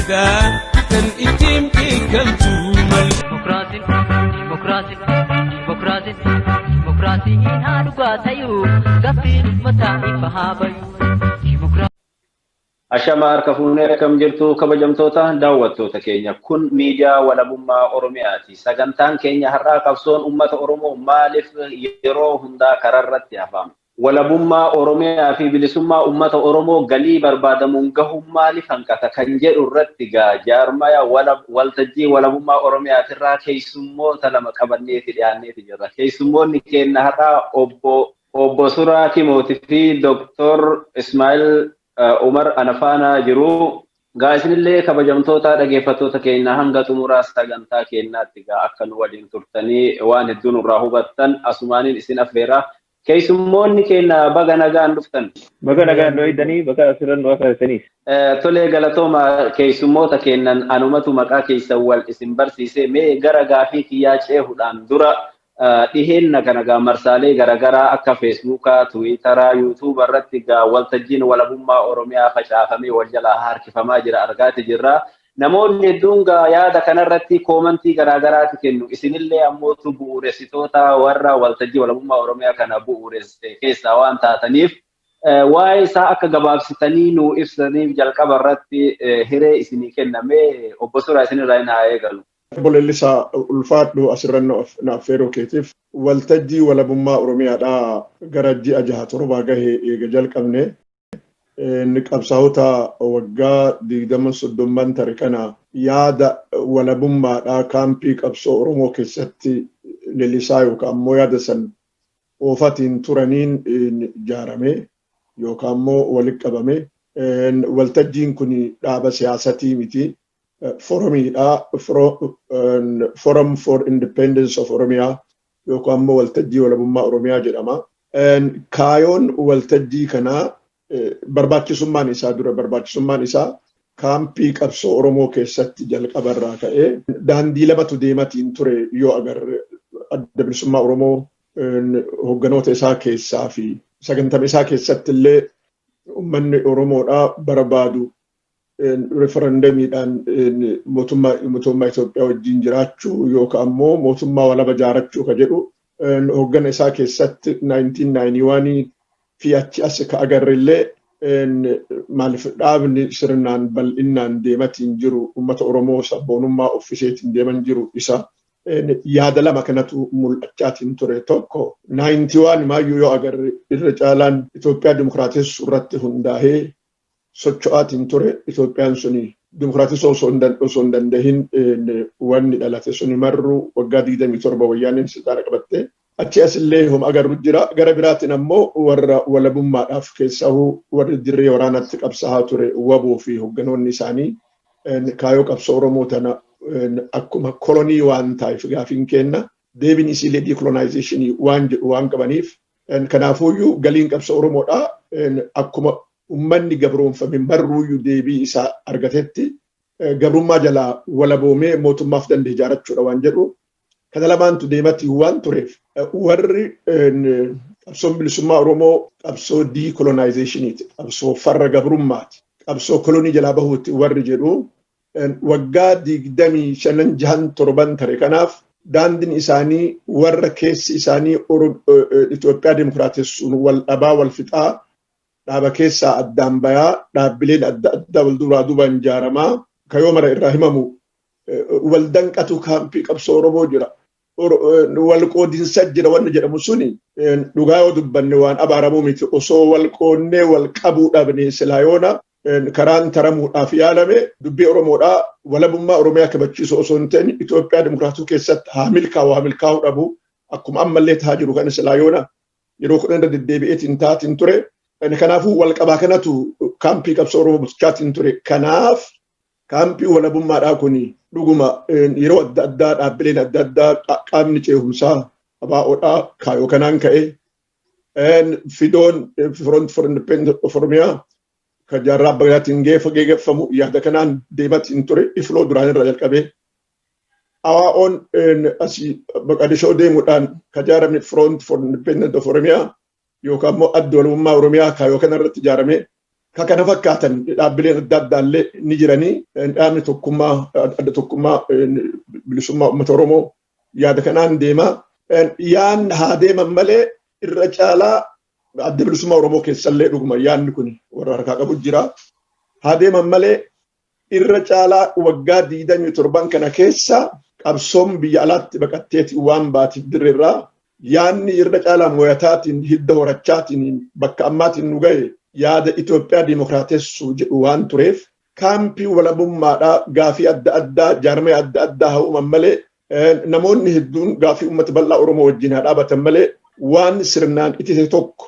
Gadaa tan ittiin beekamtu mal. Dimokiraasiin, dimokiraasiin, dimokiraasiin, dimokiraasiin haa dhugaa tayuu, gaffiin uummataa ifa haa bayuu. Dimokiraasiin. Ashama, harka fuunee, akkam jirtu kabajamtoota daawwattoota keenya? Kun miidiyaa Walabummaa Oromiyaati. Sagantaan keenya har'aa qabsoon uummata Oromoo maaliif yeroo hundaa kararratti hafa? Walabummaa Oromiyaa fi bilisummaa uummata Oromoo galii barbaadamuun gahuun maaliif hanqata kan jedhu irratti gaa jaarmaya waltajjii Walabummaa Oromiyaatirraa keessummoota lama qabanneeti dhiyaanneeti jirra. Keessummoonni keenya har'aa obbo Suraa Kimooti fi Dooktor Ismaa'il Umar Anafaana jiru. Gaa isinillee kabajamtoota dhaggeeffattoota keenya, hanga xumuraa sagantaa keenyaatti gaa akka nu waliin turtanii waan hedduu nurraa hubattan asumaaniin isin affeera. Keessummoonni keenya, baga nagaan dhuftan. Baga nagaan dhuftanii, baga asirra nu affeertaniis. Tolee, galatooma keessummoota keennan. Anumatu maqaa keessan wal isin barsiise. Mee gara gaafii kiyyaa ceehuudhaan dura, dhiheenna kana gaa marsaalee garaagaraa akka Feesbuukaa, Tiwiitaraa, Yuutuuba irratti gaa waltajjiin Walabummaa Oromiyaa facaafamee wal jalaa harkifamaa jira, argaati jirra. Namoonni hedduun gaa yaada kanarratti koomantii garaagaraati kennu. Isinillee ammootu bu'uuressitoota warra waltajjii Walabummaa Oromiyaa kana bu'uuresse keessaa waan taataniif, waa'ee isaa akka gabaabsitanii nuu ibsaniif jalqaba irratti hiree isinii kenname. Obbo Suraa, isinirraa hin haa eegalu. Obbo Leellisaa, ulfaadhu asirra na affeeruu keetiif. Waltajjii Walabummaa Oromiyaadhaa gara ji'a 6 7 gahee eega jalqabne. Inni qabsaa'ota waggaa 20 30n tare kana yaada walabummaadhaa kaampii qabsoo Oromoo keessatti lelisaa yookaan ammoo yaada san oofatiin turaniin ijaarame yookaan immoo walitti qabame. Waltajjiin kun dhaaba siyaasatii miti. Forumiidha. Forum for Independence of Oromiyaa yookaan immoo Waltajjii Walabummaa Oromiyaa jedhama. Kaayoon waltajjii kanaa, barbaachisummaan isaa dura, barbaachisummaan isaa kaampii qabsoo Oromoo keessatti jalqaba irraa ka'ee daandii lamatu deematiin ture. Yoo agarre, Adda Bilisummaa Oromoo hogganoota isaa keessaa fi sagantama isaa keessatti illee uummanni Oromoodhaa barbaadu referendamiidhaan mootummaa Itoophiyaa wajjin jiraachuu yookaan ammoo mootummaa walaba ijaarachuu ka jedhu hoggana isaa keessatti 1991 fi achi as ka agarre illee, maaliif dhaabni sirnaan bal'innaan deematiin jiru uummata Oromoo sabboonummaa offiseetiin deeman jiru isa. Yaada lama kanatu mul'achaatiin ture. Tokko, 91 maayyuu yoo agarre, irra caalaan Itoophiyaa dimokiraatessuu irratti hundaa'ee socho'aatiin ture. Itoophiyaan suni dimokiraatessuu osoo hin dandahin wanni dhalate suni marru waggaa 27 Wayyaaneen silxaana qabatte. Achi asillee homa agarru jira. Gara biraatiin ammoo warra walabummaadhaaf, keessahuu warri dirree waraanaatti qabsaa'aa ture, WABOO fi hogganoonni isaanii, kaayoo qabsoo Oromoo tana akkuma kolonii waan ta'eef gaafiin kenna deebiin isiilee decolonization waan jedhu waan qabaniif, kanaafuyyuu galiin qabsoo Oromoodhaa akkuma ummanni gabroonfame marruuyyuu deebii isaa argatetti gabrummaa jalaa walaboomee mootummaaf danda'e ijaarrachuudha waan jedhu kana lamaantu deematti waan tureef, warri qabsoon bilisummaa Oromoo qabsoo decolonizationiiti, qabsoo farra gabrummaati, qabsoo kolonii jalaa bahuutti warri jedhu, waggaa 25n 6n 7n tare kanaaf daandiin isaanii warra keessi isaanii Itoophiyaa dimokiraatessuun wal dhabaa, wal fixaa, dhaaba keessaa addaan bayaa, dhaabbileen adda addaa wal duraa duubaan ijaaramaa, kayoo mara irraa himamu wal danqatu kaampii qabsoo Oromoo jira. Wal qoodinsa jira wanni jedhamu suni dhugaa yoo dubbanne waan abaaramuu miti. Osoo wal qoonnee wal qabuu dhabne, silaa yoona karaan taramuudhaaf yaalame dubbii Oromoodhaa walabummaa Oromiyaa kabachiisu osoo hin ta'in Itoophiyaa dimokiraatuu keessatti haa milkaa'u haa milkaa'uu dhabu, akkuma ammallee tahaa jiru kan silaa yoona yeroo 10 irra deddeebi'eetiin taatiin ture. Kanaafuu wal qabaa kanatu kaampii qabsoo Oromoo bulchaatiin ture. Kanaaf kaampii walabummaadhaa kun dhuguma yeroo adda addaa dhaabbileen adda addaa, qaamni ceehumsaa ABOdhaa kaayoo kanaan ka'e, FIDOon, Front for Independence of Oromiyaa, kan jaarraa abbaa gadaatiin geeffamu, yaada kanaan deematiin ture ifloo duraan irraa jalqabee. AWO'n asii Moqadishoo deemuudhaan kan ijaarame Front for Independence of Oromiyaa yookaan immoo Adda Walabummaa Oromiyaa kaayoo kana irratti ijaarame. Ka kana fakkaatan dhaabbileen adda addaallee ni jiranii. Dhaabni Tokkummaa, Adda Tokkummaa Bilisummaa Uummata Oromoo yaada kanaan deema. Yaan haa deeman malee, irra caalaa Adda Bilisummaa Oromoo keessallee dhuguma yaadni kun warra harkaa qabu jira. Haa deeman malee, irra caalaa waggaa 27n kana keessa qabsoon biyya alaatti baqatteeti waan baatiif dirreerraa yaadni irra caalaa moyataatiin hidda horachaatiin bakka ammaatiin nu gahe yaada Itoophiyaa dimokiraatessuu jedhu waan tureef, kaampii walabummaadhaa gaafii adda addaa, jaarmaya adda addaa haa uuman malee, namoonni hedduun gaafii uummata bal'aa Oromoo wajjin haa dhaabatan malee, waan sirnaan itise tokko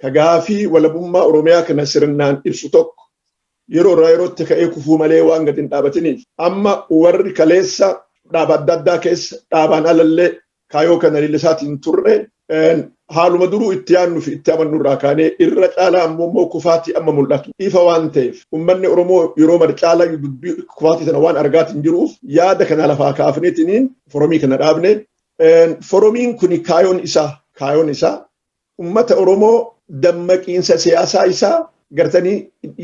ka gaafii walabummaa Oromiyaa kana sirnaan ibsu tokko yeroo irraa yerootti ka'ee kufuu malee waan gadi hin dhaabatiniif, amma warri kaleessa dhaaba adda addaa keessa, dhaabaan alallee kaayoo kana lillisaatiin turre, haaluma duruu itti yaadnu fi itti amannu irraa kaanee, irra caalaa ammoo kufaatii amma mul'atu ifa waan ta'eef, uummanni Oromoo yeroo mara caalaa dubbii kufaatii sana waan argaatiin jiruuf, yaada kana lafaa kaafneetiniin foromii kana dhaabne. Foromiin kun kaayoon isaa ummata Oromoo dammaqiinsa siyaasaa isaa gartanii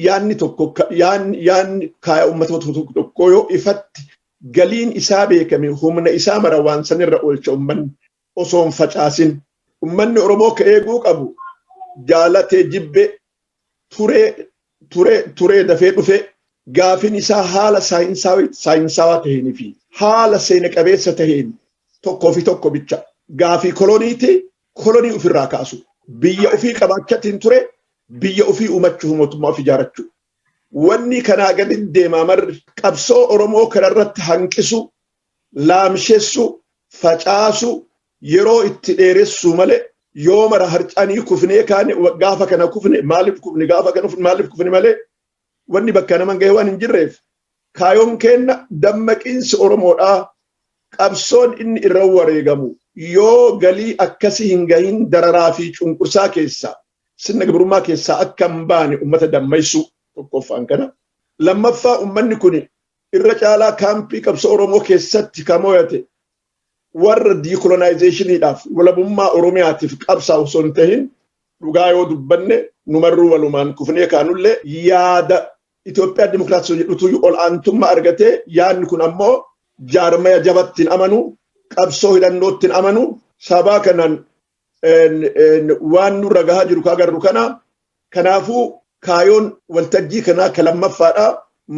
yaanni tokko, yaanni kaaya ummata tokko yoo ifatti galiin isaa beekame, humna isaa mara waan sanirra oolcha ummanni osoo hin facaasin. Ummanni Oromoo ka eeguu qabu, jaalatee jibbe, turee turee turee dafee dhufe, gaafin isaa haala saayinsaawaa taheenii fi haala seena qabeessa taheen tokkoo fi tokko bicha gaafii koloniiti. Kolonii ofirraa kaasu, biyya ofii qabaachatiin ture, biyya ofii uumachuuf mootummaa ofii ijaarachuu. Wanni kanaa gadi deemaa marri qabsoo Oromoo kanarratti hanqisu, laamshessu, facaasu, yeroo itti dheeressuu malee, yoo mara harcanii kufnee kaane, gaafa kana kufne maaliif kufne, gaafa kana kufne maaliif kufne malee, wanni bakka naman gahe waan hin jirreef, kaayoon kenna dammaqiinsi Oromoodhaa qabsoon inni irra wareegamu yoo galii akkasii hin gahin, dararaa fi cunqursaa keessaa, sirna gabrummaa keessaa akka hin baane ummata dammaysuu tokkoffaan kana. Lammaffaa, ummanni kun irra caalaa kaampii qabsoo Oromoo keessatti kan mo'ate warra decolonizationiidhaaf, walabummaa Oromiyaatiif qabsaa'u osoo hin tahin, dhugaa yoo dubbanne, numarruu walumaan kufnee kaanullee yaada Itoophiyaa dimokiraatessuu jedhutu ol aantummaa argatee, yaadni kun ammoo jaarmaya jabatti hin amanu, qabsoo hidhannootti hin amanu. Sabaa kanaan waan nurra gahaa jiru agarru kana. Kanaafuu kaayoon waltajjii kanaa ka lammaffaadha,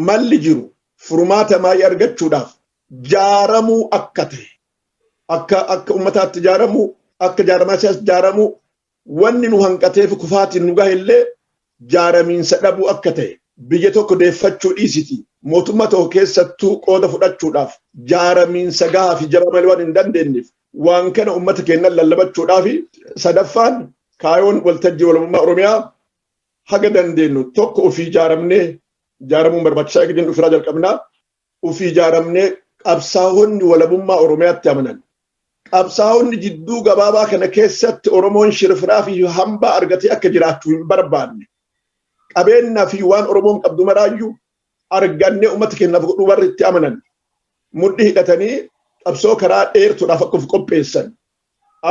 malli jiru furmaata maayii argachuudhaaf jaaramuu akka ta'e, akka ummataatti jaaramuu, akka jaaramaa siyaasa jaaramuu, wanni nu hanqateef kufaatiin nu gahe illee jaaramiinsa dhabuu akka ta'e, biyya tokko deeffachuu dhiisiti mootummaa tokko keessattuu qooda fudhachuudhaaf jaaramiinsa gahaa fi jabaa malee waan hin dandeenyeef, waan kana ummata keenyan lallabachuudhaaf. Sadaffaan, kaayoon waltajjii walabummaa Oromiyaa haga dandeenyu tokko ofii ijaaramnee, ijaaramuun barbaachisaa eega jennu ofiirraa jalqabnaa, ofii ijaaramnee qabsaa'onni walabummaa Oromiyaatti amanan, qabsaa'onni jidduu gabaabaa kana keessatti Oromoon shirfiraa fi hambaa argatee akka jiraachuu hin barbaanne, qabeenyaa fi waan Oromoon qabdu maraayyuu argannee uummata keenyaaf godhuu warri itti amanan, mudhii hidhatanii qabsoo karaa dheertuudhaaf akka of qopheessan.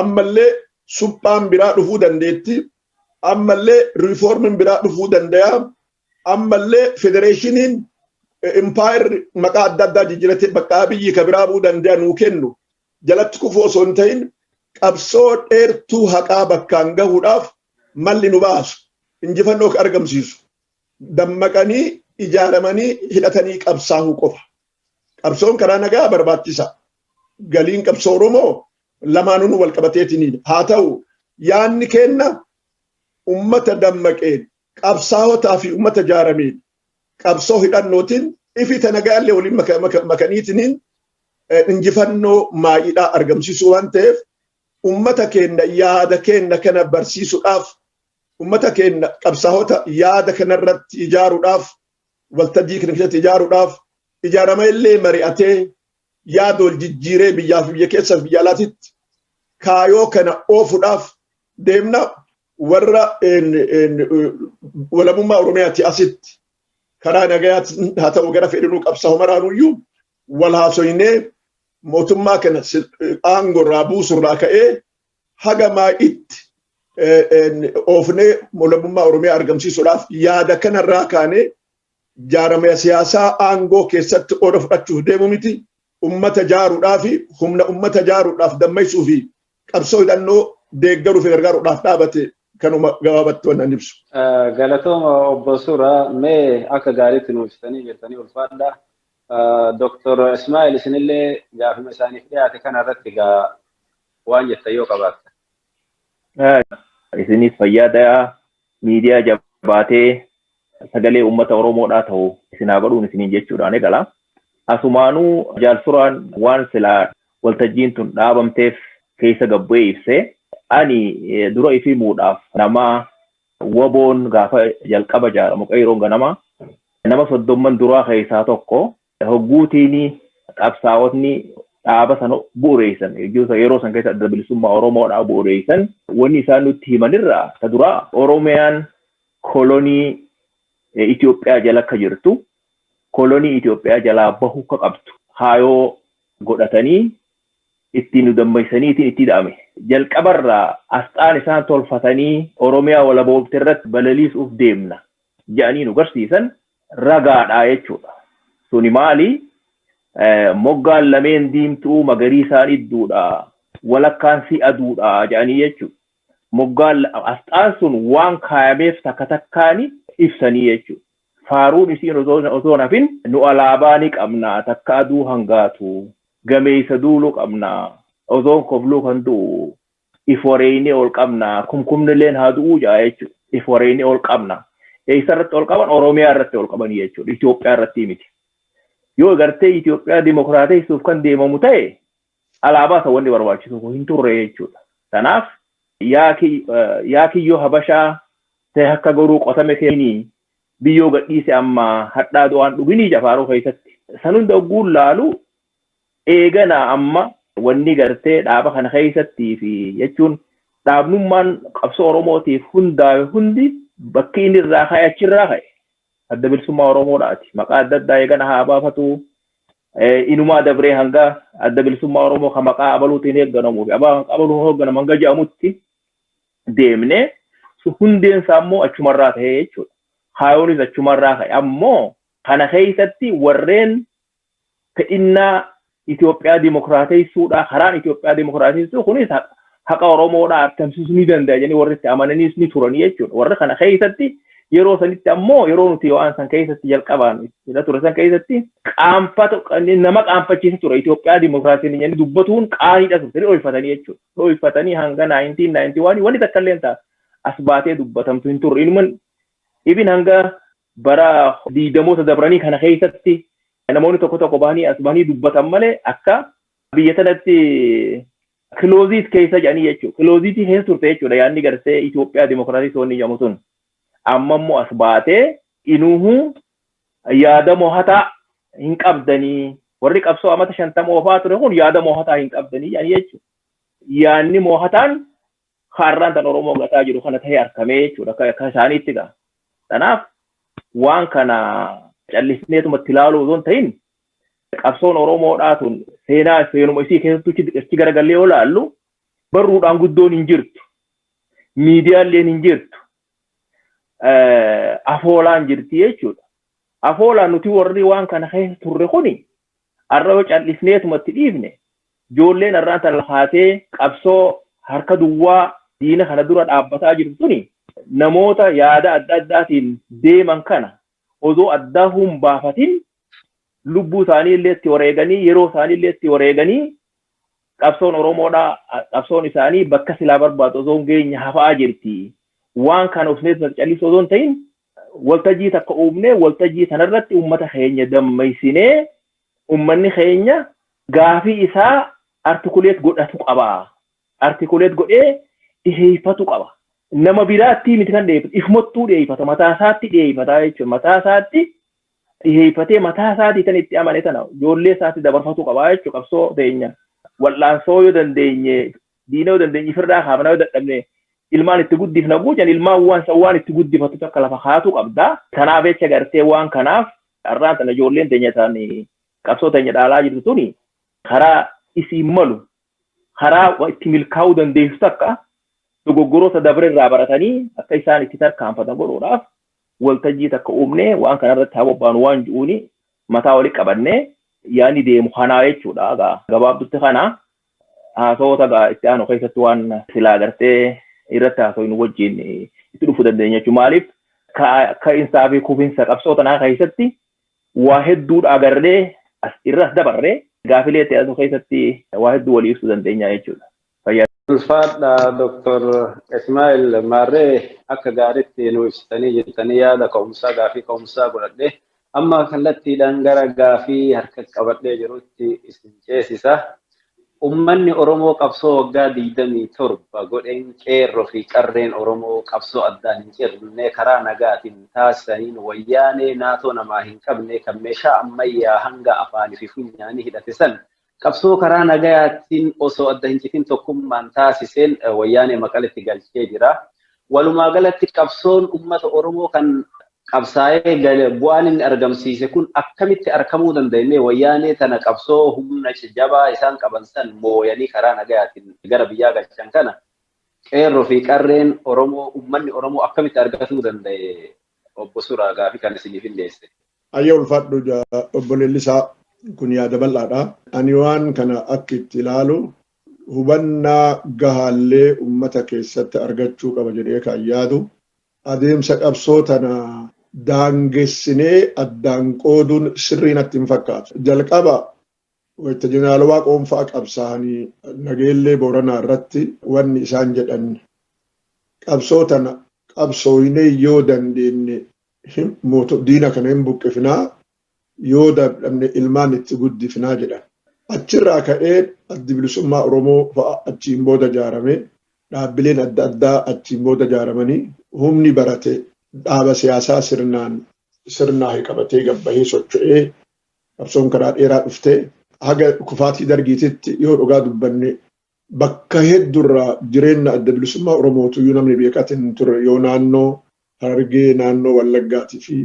Ammallee suphaan biraa dhufuu dandeetti, ammallee riifoormiin biraa dhufuu danda'a, ammallee federeeshiniin impaayerri maqaa adda addaa jijjiiratee bakka biyyi ka biraa bu'uu danda'a. Nuu kennu jalatti kufuu osoo hin ta'in, qabsoo dheertuu haqaa bakkaan gahuudhaaf malli nu baasu, injifannoo ka argamsiisu, dammaqanii ijaaramanii hidhatanii qabsaa'uu qofa. Qabsoon karaa nagaa barbaachisa. Galiin qabsoo Oromoo lamaanuu wal qabateetiniidha. Haa ta'u, yaanni kenna ummata dammaqeen, qabsaa'otaa fi ummata jaarameen, qabsoo hidhannootiin ifi ta nagaallee waliin makaniitiniin injifannoo maayiidhaa argamsiisuu waan ta'eef, ummata keenya yaada keenya kana barsiisuudhaaf, ummata keenya qabsaa'ota yaada kanarratti ijaaruudhaaf, waltajjii kana keessatti ijaaruudhaaf, ijaarama illee mari'atee yaada wal jijjiiree biyyaaf biyya keessaaf biyya alaatitti kaayoo kana oofuudhaaf deemna. Warra walabummaa Oromiyaati asitti karaa nagayaatti haa ta'u gara fedhinuu qabsaa'u maraanuyyuu wal haasoynee, mootummaa kana aangoo irraa buusurraa ka'ee haga maa'itti Oofnee walabummaa Oromiyaa argamsiisuudhaaf yaada kanarraa kaanee jaarmaya siyaasaa aangoo keessatti qooda fudhachuuf deemu miti. Ummata jaaruudhaa fi humna ummata jaaruudhaaf dammaysuu fi qabsoo hidhannoo deeggaruu fi gargaaruudhaaf dhaabate kanuma gabaabatti wannan ibsu. Galatooma obbo Suuraa, mee akka gaariitti nuuf ibsitanii jirtanii, ulfaadha. Dr. Ismaa'il, isinillee gaafima isaaniif dhiyaate kana irratti egaa waan jettan yoo qabaatte. Isinis fayyaa ta'aa, miidiyaa jabaatee sagalee uummata Oromoodhaa ta'u isin haa godhuun isiniin jechuudhaan eegala. Asumaanuu jaalsuraan waan silaa waltajjiin tun dhaabamteef keessa gabbu'ee ibsee, ani dura ifi himuudhaaf, nama WBOn gaafa jalqaba ijaaramu qeeroon ganama nama 30n duraa keessaa tokko. Hogguutiin qabsaa'otni dhaaba sana bu'uureessan, yeroo san keessa Adda Bilisummaa Oromoodhaa bu'uureessan, wanni isaan nutti himanirraa ta duraa Oromiyaan kolonii Itoophiyaa jala akka jirtu, kolonii Itoophiyaa jalaa bahuu akka qabdu kaayoo godhatanii ittiin nu dammaysaniitiin itti hidhame. Jalqabarraa asxaan isaan tolfatanii Oromiyaa walaboomte irratti balaliisuuf deemna jedhanii nu garsiisan ragaadha jechuudha. Suni maali? Moggaan lameen diimtuu magariisaan idduudha. Walakkaan si aduudha jedhanii jechuudha. Moggaan asxaan sun waan kaayameef takka takkaani ibsanii jechuudha. Faaruun isiin osoo hafin, nu alaabaa ni qabna takka aduu hangaatu, gameessa duuluu qabna, osoon kobluu kan du'u, if wareeynee ol qabna, kumkumnileen haa du'uu jaa jechuudha. If wareeynee ol qabna. Eessa irratti ol qaban? Oromiyaa irratti ol qabanii jechuudha. Itoophiyaa irratti miti. Yoo gartee Itoophiyaa dimokiraateessuuf kan deemamu ta'e, alaabaa isa wanni barbaachisu hin turre jechuudha. Kanaaf yaa kiyyoo Habashaa ta'e akka goruu qotame keenii biyyoo gadhiise amma hadhaa du'aan dhuginii jafaaruu keessatti. San hunda ogguun laalu, eegana amma wanni gartee dhaaba kana keessattii fi jechuun dhaabnummaan qabsoo Oromootiif hundaa'e hundi bakki inni irraa ka'e achirraa ka'e. Adda Bilisummaa Oromoodhaati. Maqaa adda addaa eegana haa baafatu. Inumaa dabree hanga Adda Bilisummaa Oromoo kan maqaa abaluutiin eegganamuu fi abaluun hoogganamu hanga jedhamutti deemnee, hundeen isaa immoo achumarraa ta'ee jechuudha. Kaayoonis achumarraa ka'e. Ammoo kana keessatti warreen fedhinnaa Itoophiyaa dimokiraateessuudha, karaan Itoophiyaa dimokiraateessuu kunis haqa Oromoodhaa argamsiisuu ni danda'a jedhanii warri itti amananiis ni turanii jechuudha. Warri kana keessatti yeroo sanitti ammoo, yeroo nuti waan san keessatti jalqabaan itti ture san keessatti, qaanfata nama qaanfachiisa ture. Itoophiyaa dimokiraasiin jedhanii dubbatuun qaaniidha turte, dhoyfatanii jechuudha. Dhoyfatanii hanga 1991 wanni takka illee ta'a as baatee dubbatamtu hin turre. Inuman ibin hanga bara 20moota dabranii kana keessatti namoonni tokko tokko bahanii as bahanii dubbatan malee, akka biyya sanatti closet keessa jedhanii jechuudha. Closetii keessa turte jechuudha yaadni gartee Itoophiyaa dimokiraasii wanni jedhamu sun. Amma immoo as baatee inuuhuu yaada mohataa hin qabdanii, warri qabsoo amata 50 oofaa ture kun yaada mohataa hin qabdanii jedhanii jechuudha. Yaadni mohataan har'aan tan Oromoo gataa jiru kana ta'ee argamee jechuudha akka isaaniitti ga'a. Kanaaf waan kana callisneetuma itti ilaaluu osoo hin ta'in, qabsoon Oromoodhaa tun seenaa seenuma isii keessattuu achi garagallee yoo ilaallu, barruudhaan guddoon hin jirtu. Miidiyaaleen hin jirtu. Afoolaan jirti jechuudha. Afoolaan nuti warri waan kana keessa turre kuni har'a yoo callisneetuma itti dhiifne, ijoolleen har'aan tana kaatee qabsoo harka duwwaa diina kana dura dhaabbataa jirtu tuni namoota yaada adda addaatiin deeman kana osoo addaa hin baafatin lubbuu isaanii illee itti wareeganii, yeroo isaanii illee itti wareeganii, qabsoon Oromoodhaa, qabsoon isaanii bakka silaa barbaadu osoo hin geenye hafaa jirti. Waan kana usnee callisuu osoo hin ta'in, waltajjii takka uumnee waltajjii sanarratti uummata keenya dammaysinee uummanni keenya gaafii isaa articulate godhatu qaba. Articulate godhee dhiheeffatu qaba. Nama biraatti miti kan dhiheeffatu, ifumattuu dhiheeffata, mataa isaatti dhiheeffata jechuudha. Mataa isaatti dhiheeffatee mataa isaatii kan itti amane tana ijoollee isaatti dabarfatu qaba jechuudha qabsoo teenya. Wal'aansoo yoo dandeenye, diina yoo dandeenye ifirraa kaafna, yoo dadhabne ilmaan itti guddifna guutan, ilmaan waan san waan itti guddifatu takka lafa kaatu qabda. Kanaaf jecha gartee waan kanaaf har'aan tana ijoolleen teenya ta'an qabsoo teenya dhaalaa jirtu tuni karaa isiin malu, karaa itti milkaa'uu dandeessu takka Dogoggoroota dabre irraa baratanii akka isaan itti tarkaanfatan godhuudhaaf waltajjii takka uumnee waan kanarratti haa bobbaanu waan ji'uuni mataa walitti qabannee yaadni deemu kanaa jechuudha. Gabaabdutti kana haasawoota gaa itti aanu keessatti waan silaa agartee irratti haasawinu wajjin itti dhufuu dandeenya jechuudha. Maaliif ka'insaa fi kufinsa qabsoo tanaa keessatti waa hedduudha agarree as irras dabarree gaafilee itti aanu keessatti waa hedduu walii ibsuu dandeenya jechuudha. Ulfaadha Dr. Ismail Maarree, akka gaariitti nu ibsitanii jirtanii. Yaada ka'umsaa gaafii ka'umsaa godhadhe amma kallattiidhaan gara gaafii harka qabadhee jirutti isin ceesisa. Uummanni Oromoo qabsoo waggaa 27 godheen, qeerroo fi qarreen Oromoo qabsoo addaan hin cirne karaa nagaatiin taasisaniin, wayyaanee naatoo namaa hin qabne kan meeshaa ammayyaa hanga afaanii fi funyaanii hidhate san qabsoo karaa nagayaatiin osoo adda hin citin tokkummaan taasiseen wayyaanee Maqaletti galchee jira. Walumaa galatti qabsoon uummata Oromoo kan qabsaa'ee bu'aan inni argamsiise kun akkamitti argamuu danda'e? Wayyaanee tana qabsoo humna jabaa isaan qaban san mooyanii karaa nagayaatiin gara biyyaa galchan kana qeerroo fi qarreen Oromoo, uummanni Oromoo akkamitti argatuu danda'e? Obbo Suraa, gaafii kan isiniif hin. Ayyee, ulfaadhu obbo Leellisaa, kun yaada bal'aadha. Ani waan kana akka itti ilaalu hubannaa gahaallee uummata keessatti argachuu qaba jedhee kan yaadu, adeemsa qabsoo tana daangessinee addaan qooduun sirrii natti hin fakkaatu. Jalqaba wayita Jeneraal Waaqoon fa'a qabsaa'anii Nageellee Booranaa irratti wanni isaan jedhan, qabsoo tana qabsooynee yoo dandeenye diina kana hin buqqifinaa, yoo dadhabne ilmaan itti guddifnaa jedhan. Achirraa ka'ee Addi Bilisummaa Oromoo fa'a achiin booda ijaarame, dhaabbileen adda addaa achiin booda ijaaramanii, humni barate dhaaba siyaasaa sirnaan sirnaa qabatee gabbahee socho'ee, qabsoon karaa dheeraa dhuftee haga kufaatii Dargiititti, yoo dhugaa dubbanne, bakka hedduurraa jireenya Adda Bilisummaa Oromootu namni beekatin hin turre, yoo naannoo Harargee, naannoo Wallaggaatii fi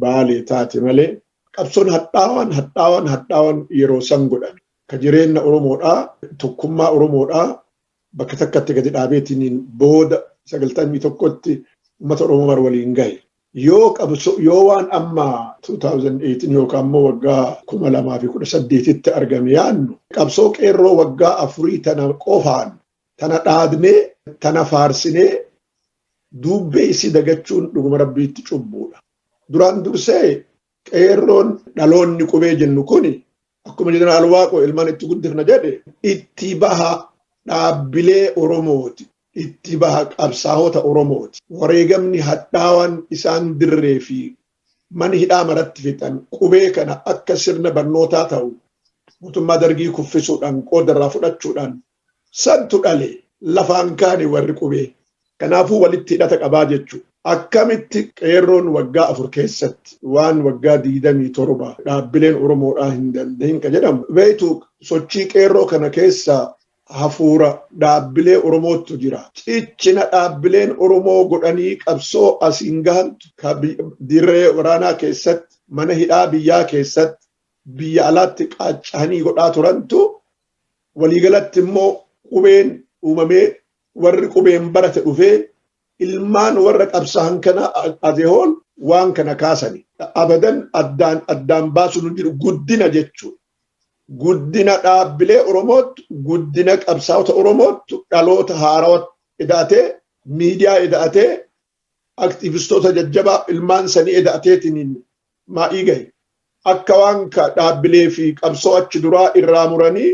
Baalee taate malee. Qabsoon hadhaawaan hadhaawaan hadhaawaan yeroo san godhame ka jireenya Oromoodhaa, tokkummaa Oromoodhaa bakka takkatti gadi dhaabeetiin booda 91tti uummata Oromoo mara waliin gahe. Yoo qabsoo, yoo waan amma 2018 yookaan immoo waggaa 2018tti argame yaannu, qabsoo qeerroo waggaa 4 tana qofaan tana dhaabnee tana faarsinee duubbee isii dagachuun dhuguma rabbiitti cubbuudha. Duraan dursee qeerroon dhaloonni qubee jennu kuni, akkuma Jeneraal Waaqoo ilmaan itti guddifna jedhe, itti baha dhaabbilee Oromooti. Itti baha qabsaa'ota Oromooti. Wareegamni hadhaawaan isaan dirree fi mana hidhaa maratti fixan, qubee kana akka sirna barnootaa ta'u mootummaa Dargii kuffisuudhaan qoodarraa fudhachuudhaan santu dhale, lafaan kaane warri qubee. Kanaafuu walitti hidhata qabaa jechuudha. Akkamitti qeerroon waggaa 4 keessatti waan waggaa 27 dhaabbileen Oromoodhaa hin danda'in ka jedhamu. Beektu, sochii qeerroo kana keessa hafuura dhaabbilee Oromootu jira. Cichina dhaabbileen Oromoo godhanii qabsoo asiin gahantu, dirree waraanaa keessatti, mana hidhaa biyyaa keessatti, biyya alaatti qaaccahanii godhaa turantu, waliigalatti immoo qubeen uumamee, warri qubeen barate dhufee, ilmaan warra qabsaa'an kana azehoon waan kana kaasani. Abadan addaan addaan baasuun hin jiru, guddina jechuudha. Guddina dhaabbilee Oromootti, guddina qabsaa'ota Oromootti dhaloota haarawaa ida'atee, miidiyaa ida'atee, aktiivistoota jajjabaa ilmaan sanii ida'ateetiin maa'ii gahe. Akka waan dhaabbilee fi qabsoo achi duraa irraa muranii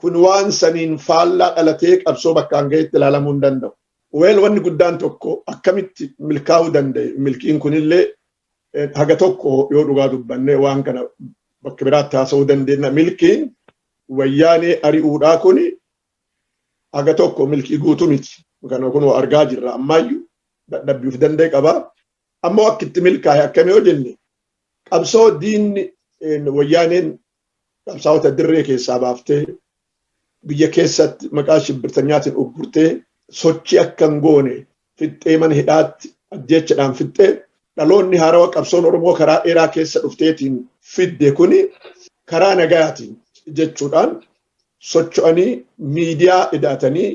kun waan saniin faallaa dhalatee qabsoo bakkaan gahetti ilaalamuu hin danda'u. Weel, wanni guddaan tokko akkamitti milkaa'uu danda'e? Milkiin kunillee haga tokko, yoo dhugaa dubbanne, waan kana bakka biraatti haasa'uu dandeenya. Milkiin wayyaanee ari'uudhaa kuni haga tokko milkii guutuu miti. Kana kun argaa jirra, ammaayyuu dadhabbiif danda'e qaba. Ammoo akka itti milkaa'e akkamii yoo jenne, qabsoo diinni wayyaaneen qabsaa'ota dirree keessaa baaftee, biyya keessatti maqaa shibbirtanyaatiin uggurtee, sochii akka hin goone fixxee, mana hidhaatti ajjeechadhaan fixxee, dhaloonni haarawa qabsoon Oromoo karaa dheeraa keessa dhufteetiin fidde kuni karaa nagayaatiin jechuudhaan socho'anii, miidiyaa ida'atanii,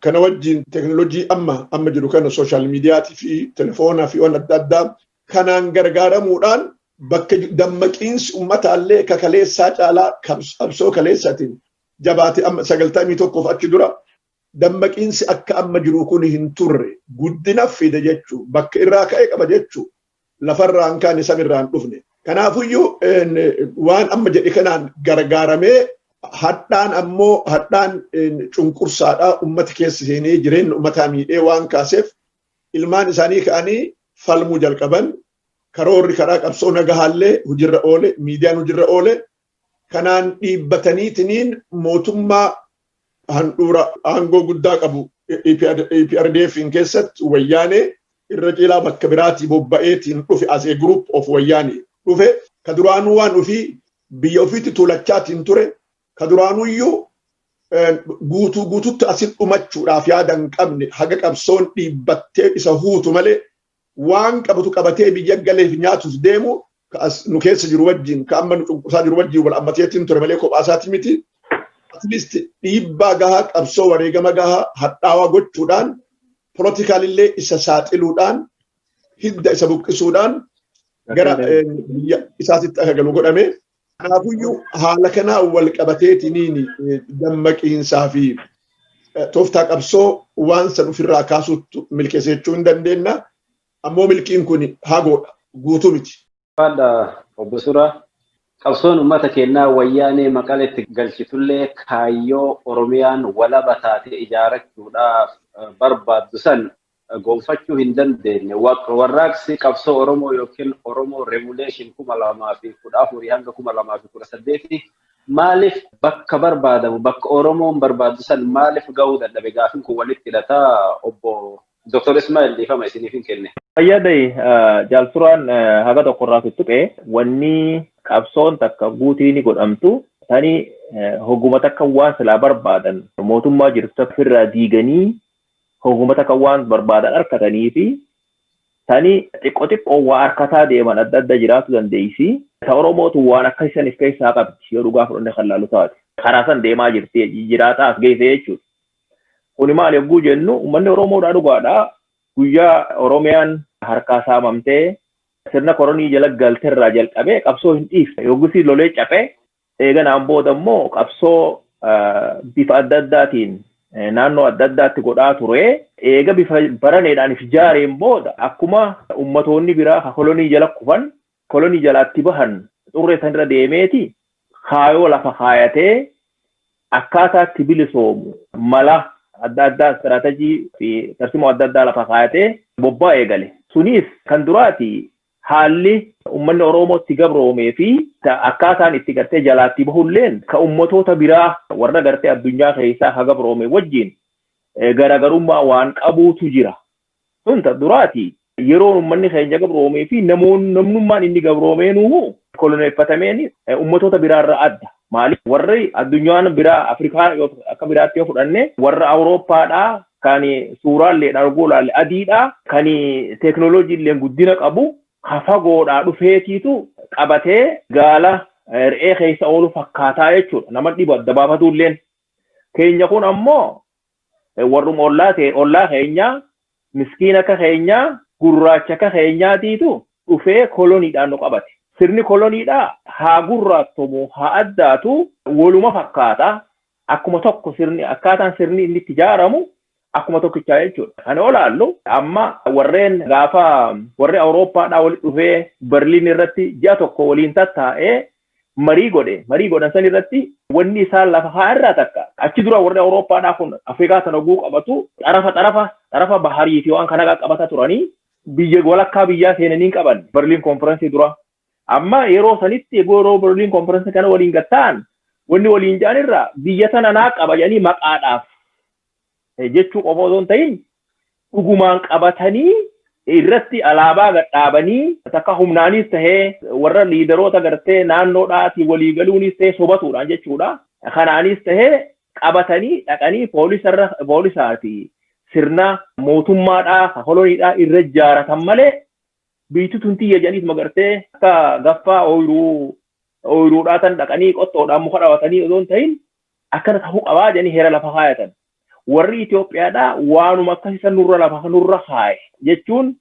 Kana wajjin teekinooloojii amma jiru kana, social miidiyaatii fi telefoonaa fi waan adda addaa kanaan gargaaramuudhaan, bakka dammaqiinsi uummataallee kakaleessaa caalaa, qabsoo kaleessaatiin jabaate, amma 91f achi dura dammaqiinsi akka amma jiru kun hin turre. Guddina fide jechuu, bakka irraa ka'e qaba jechuu, lafarraan kaane, samirraan dhufne. Kanaafuyyuu waan amma jedhe kanaan gargaaramee, hadhaan ammoo hadhaan cunqursaadhaa ummata keessa seenee jireenya ummataa miidhee waan kaaseef, ilmaan isaanii ka'anii falmuu jalqaban. Karoorri karaa qabsoo nagahaallee hojiirra oole, miidiyaan hojiirra oole. Kanaan dhiibbataniitiniin mootummaa handhuura aangoo guddaa qabu EPRDF keessatti, Wayyaanee irra caalaa bakka biraatii bobba'eetiin dhufe, as a group of Wayyaanee dhufe, ka duraanuu waan ofii biyya ofiitti tuulachaatiin ture, ka duraanuyyuu guutuu guututti asit dhumachuudhaaf yaada hin qabne, haga qabsoon dhiibbattee isa huutu malee, waan qabatu qabatee biyya galeef nyaatuuf deemu, ka as nu keessa jiru wajjin, ka amma nu cunqursaa jiru wajjin wal ammateetiin ture malee kophaa isaati miti. At least dhiibbaa gahaa, qabsoo wareegama gahaa hadhaawaa gochuudhaan, politikaalillee isa saaxiluudhaan, hidda isa buqqisuudhaan gara biyya isaatitti akka galu godhame. Kanaafuyyuu haala kanaa wal qabateetiniin dammaqiinsaa fi tooftaa qabsoo waan san ofirraa kaasuutti milkeessa jechuu hin dandeenya. Ammoo milkiin kun hagoodha, guutuu miti. Fadha obbo Suraa. Qabsoon uummata keenyaa Wayyaanee Maqaleetti galchitullee, kaayyoo Oromiyaan walaba taate ijaarrachuudhaaf barbaaddu san gonfachuu hin dandeenye. Warraaqsi qabsoo Oromoo yookiin Oromoo Revolution 2014 hanga 2018 maaliif bakka barbaadamu, bakka Oromoon barbaaddu san maaliif gahuu dadhabe? Gaafin kun walitti hidhataa. Obbo Dr. Ismail, dhiifama isiniif hin kenne. Fayyadai, jaalturaan haga tokkorraa tuttuqe. Wanni qabsoon takka guutii ni godhamtu tani hogguma takka waan silaa barbaadan mootummaa jirtu ofirraa diiganii hogguma takka waan barbaadan harkatanii fi tani xiqqoo xiqqoo waa harkataa deeman adda adda jiraatu dandeessi. Ta Oromootu waan akka isaniif keessaa qabdi yoo dhugaa fudhanne kan laalu taate. Karaa san deemaa jirti, jiraataa as geesse jechuudha. Kuni maal yogguu jennu, uummanni Oromoodhaa dhugaadhaa guyyaa Oromiyaan harkaa saamamtee sirna koronii jala galteerraa jalqabee qabsoo hin dhiifne. Yoggisii lolee caphee eeganaan booda immoo qabsoo bifa adda addaatiin naannoo adda addaatti godhaa ture. Eega bifa baraneedhaan if jaareen booda, akkuma ummatoonni biraa ka kolonii jala kufan kolonii jalaatti bahan xurree sanirra deemeeti, kaayoo lafa kaayatee akkaataatti bilisoomu mala adda addaa, istiraatejii fi tarsimoo adda addaa lafa kaayatee bobbaa eegale. Sunis kan duraati, haalli uummanni Oromoo itti gabroomee fi akkaataan itti gartee jalaatti bahulleen ka ummatoota biraa warra gartee addunyaa keessaa ka gabroome wajjin garaagarummaa waan qabuutu jira. Sun ta duraati. Yeroon uummanni keenya gabroomee fi namoonni namnummaan inni gabroomeenuu koloneeffatameen ummatoota biraarraa adda. Maaliif, warri addunyaan biraa, Afrikaa akka biraatti yoo fudhanne, warra Awurooppaadhaa kan suuraallee arguu ilaalle adiidhaa, kan teeknooloojiillee guddina qabu, ka fagoodhaa dhufeetiitu qabatee gaala re'ee keessa oolu fakkaataa jechuudha. Nama dhibu adda baafatulleen. Keenya kun ammoo warruma ollaa ta'e, ollaa keenyaa, miskiina akka keenyaa, gurraacha akka keenyaatiitu dhufee koloniidhaan nu qabate. Sirni koloniidhaa haa gurraattomu haa addaatu waluma fakkaata. Akkuma tokko sirni, akkaataan sirni inni itti ijaaramu akkuma tokkichaa jechuudha. Kan olaallu amma warreen gaafa warri Awurooppaadhaa walitti dhufee Berliin irratti ji'a tokko waliin tattaa'ee marii godhe, marii godhan san irratti wanni isaan lafa haa irraa takka, achi dura warri Awurooppaadhaa kun Afrikaa sana oguu qabatu xarafa baharii fi waan kana qabata turanii, biyya walakkaa biyyaa seenanii qaban Berliin konferensii dura. Amma yeroo sanitti, yeroo Berliin konferensii kana waliin gatta'an, wanni waliin ja'an irraa biyya tana naa qaba jedhanii maqaadhaaf jechuu qofa osoo hin ta'in, dhugumaan qabatanii irratti alaabaa gadhaabanii, takka humnaanis tahee warra liidaroota gartee naannoodhaatii walii galuunis tahee sobatuudhaan jechuudha. Kanaanis tahee qabatanii dhaqanii poolisarra, poolisaa fi sirna mootummaadhaa koloniidhaa irra ijaaratan malee, biyyi tun tiyya jedhaniis magartee akka gaffaa ooyiruu ooyiruudhaa tan dhaqanii qottoodhaan muka dhawatanii osoo hin ta'in, akkana ta'uu qabaa jedhanii heera lafa kaayatan. Warri Itoophiyaadhaa waanuma akkasii nurra lafa nurra kaaye jechuun,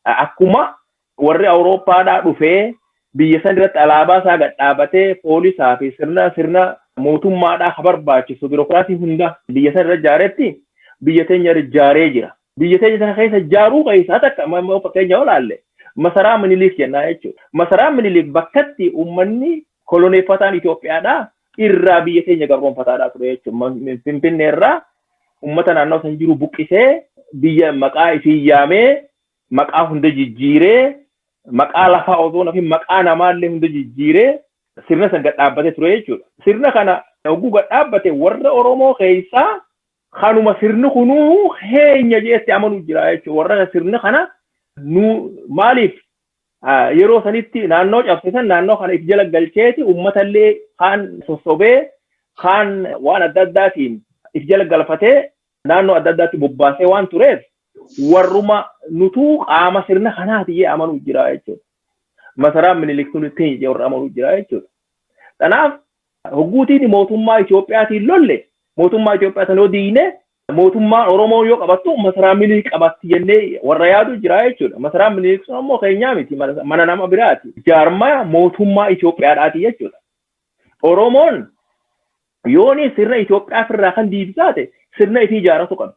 akkuma warri Awurooppaadhaa dhufee biyya san irratti alaabaa isaa gad dhaabatee, poolisaa fi sirna mootummaadhaa ka barbaachisu biirokiraasii hunda biyya san irra ijaaretti, biyya teenya ijaaree jira. Biyya teenya sana keessa ijaaruu keessaa takka fakkeenya olaalle masaraa Miniliik jennaa jechuudha. Masaraa Miniliik bakkatti uummanni koloneeffataan Itoophiyaadhaa irraa biyya teenya garboomfataadhaa ture jechuudha. Finfinnee irraa uummata naannoo san jiru buqqisee, biyya maqaa isii yaamee, maqaa hunda jijjiiree, maqaa lafaa osoo nafin maqaa namaallee hunda jijjiiree sirna san gad dhaabbatee ture jechuudha. Sirna kana hogguu gad dhaabbate, warra Oromoo keessaa kanuma sirni kunuu heenya jeetti amanuu jira jechuudha. Warra sirni kana nu maaliif yeroo sanitti naannoo cabsisan, naannoo kana if jala galcheeti, uummatallee kaan sossobee, kaan waan adda addaatiin if jala galfatee, naannoo adda addaatti bobbaasee waan tureef, warruma nutuu qaama sirna kanaati jee amanuu jira jechuudha. Masaraan Minilik tun ittiin jee warra amanuu jira jechuudha. Kanaaf hogguutiin mootummaa Itoophiyaatiin lolle, mootummaa Itoophiyaa sana yoo diine, mootummaan Oromoo yoo qabattu masaraa Minilik qabatti jennee warra yaadu jira jechuudha. Masaraan Minilik sun ammoo keenyaa miti, mana nama biraati. Jaarmaa mootummaa Itoophiyaadhaati jechuudha. Oromoon yooni sirna Itoophiyaa ofirraa kan deebisaate, sirna ifii ijaaratu qabdi.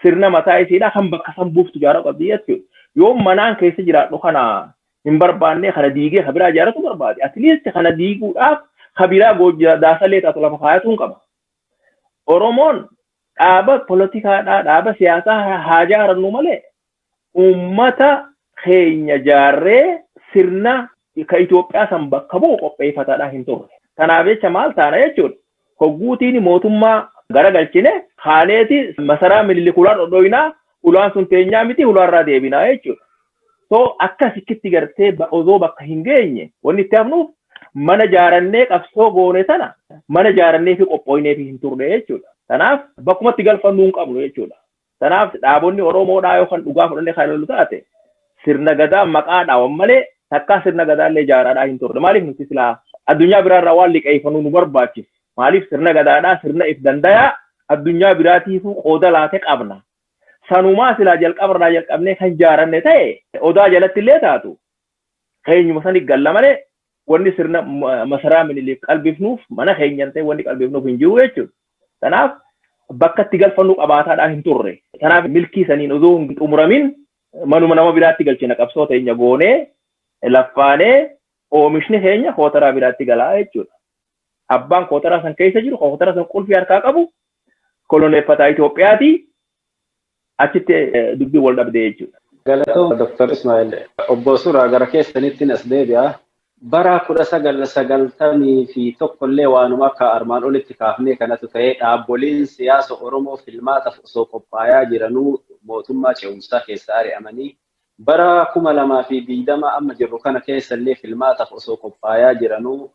Sirna mataa isiidhaa kan bakka san buuftu ijaaruu qabdi jechuudha. Yoo manaan keessa jiraadhu kana hin barbaanne, kana diigee ka biraa ijaaratu barbaade. At least kana diiguudhaaf ka biraa daasalee taatu lafa kaayatu hin qaba. Oromoon dhaaba poolitikaadhaa, dhaaba siyaasaa haa jaarannu malee, uummata keenya jaarree sirna ka Itoophiyaa san bakka bu'u qopheeffataadhaa hin turre. Kanaaf jecha maal taana jechuudha. Hogguutiin mootummaa garagalchine kaaneeti masaraa Minilik ulaan dhodhoinaa, ulaan sun teenyaa miti, ulaarraa deebinaa jechuudha. So akkasitti gartee osoo bakka hin geenye wanni itti hafnuuf, mana jaarannee qabsoo goone sana mana jaarannee fi qophooynee fi hin turre jechuudha. Kanaaf bakkumatti galfannuu hin qabnu jechuudha. Kanaaf dhaabonni Oromoodhaa yookaan dhugaa fudhannee kan ilaallu taate, sirna gadaa maqaa dhaawan malee takkaa sirna gadaa illee ijaaraadhaa hin turre. Maaliif nuti silaa addunyaa biraarraa waan liqeeffannuu nu barbaachisu? Maaliif sirna gadaadhaa, sirna if dandayaa addunyaa biraatiifuu qooda laate qabna. Sanumaa silaa jalqabarraa jalqabnee kan jaaranne ta'e, odaa jalatti illee taatu keenyuma sani galla malee, wanni sirna masaraa Minilik qalbifnuuf, mana keenyan ta'e wanni qalbifnuuf hin jiru jechuudha. Kanaaf bakka itti galfannu qabaataadhaa hin turre. Kanaaf milkii saniin osoo hin xumuramin manuma nama biraatti galchina, qabsoo teenya goonee laffaanee oomishni keenya kootaraa biraatti galaa jechuudha. Abbaan kootaraa san keessa jiru, kootaraa san qulfii harkaa qabu, koloneeffataa Itoophiyaati, achitti dubbii wal dhabdee jechuudha. Galatooma, Dr. Ismail. Obbo Suraa, gara keessanitti as deebi'a. Bara 1991 illee waanuma akka armaan olitti kaafnee kanatu ta'ee, dhaabboliin siyaasa Oromoo filmaataaf osoo qophaayaa jiranuu mootummaa ce'umsaa keessa ari'amanii, bara 2020 amma jirru kana keessa illee filmaataaf osoo qophaayaa jiranuu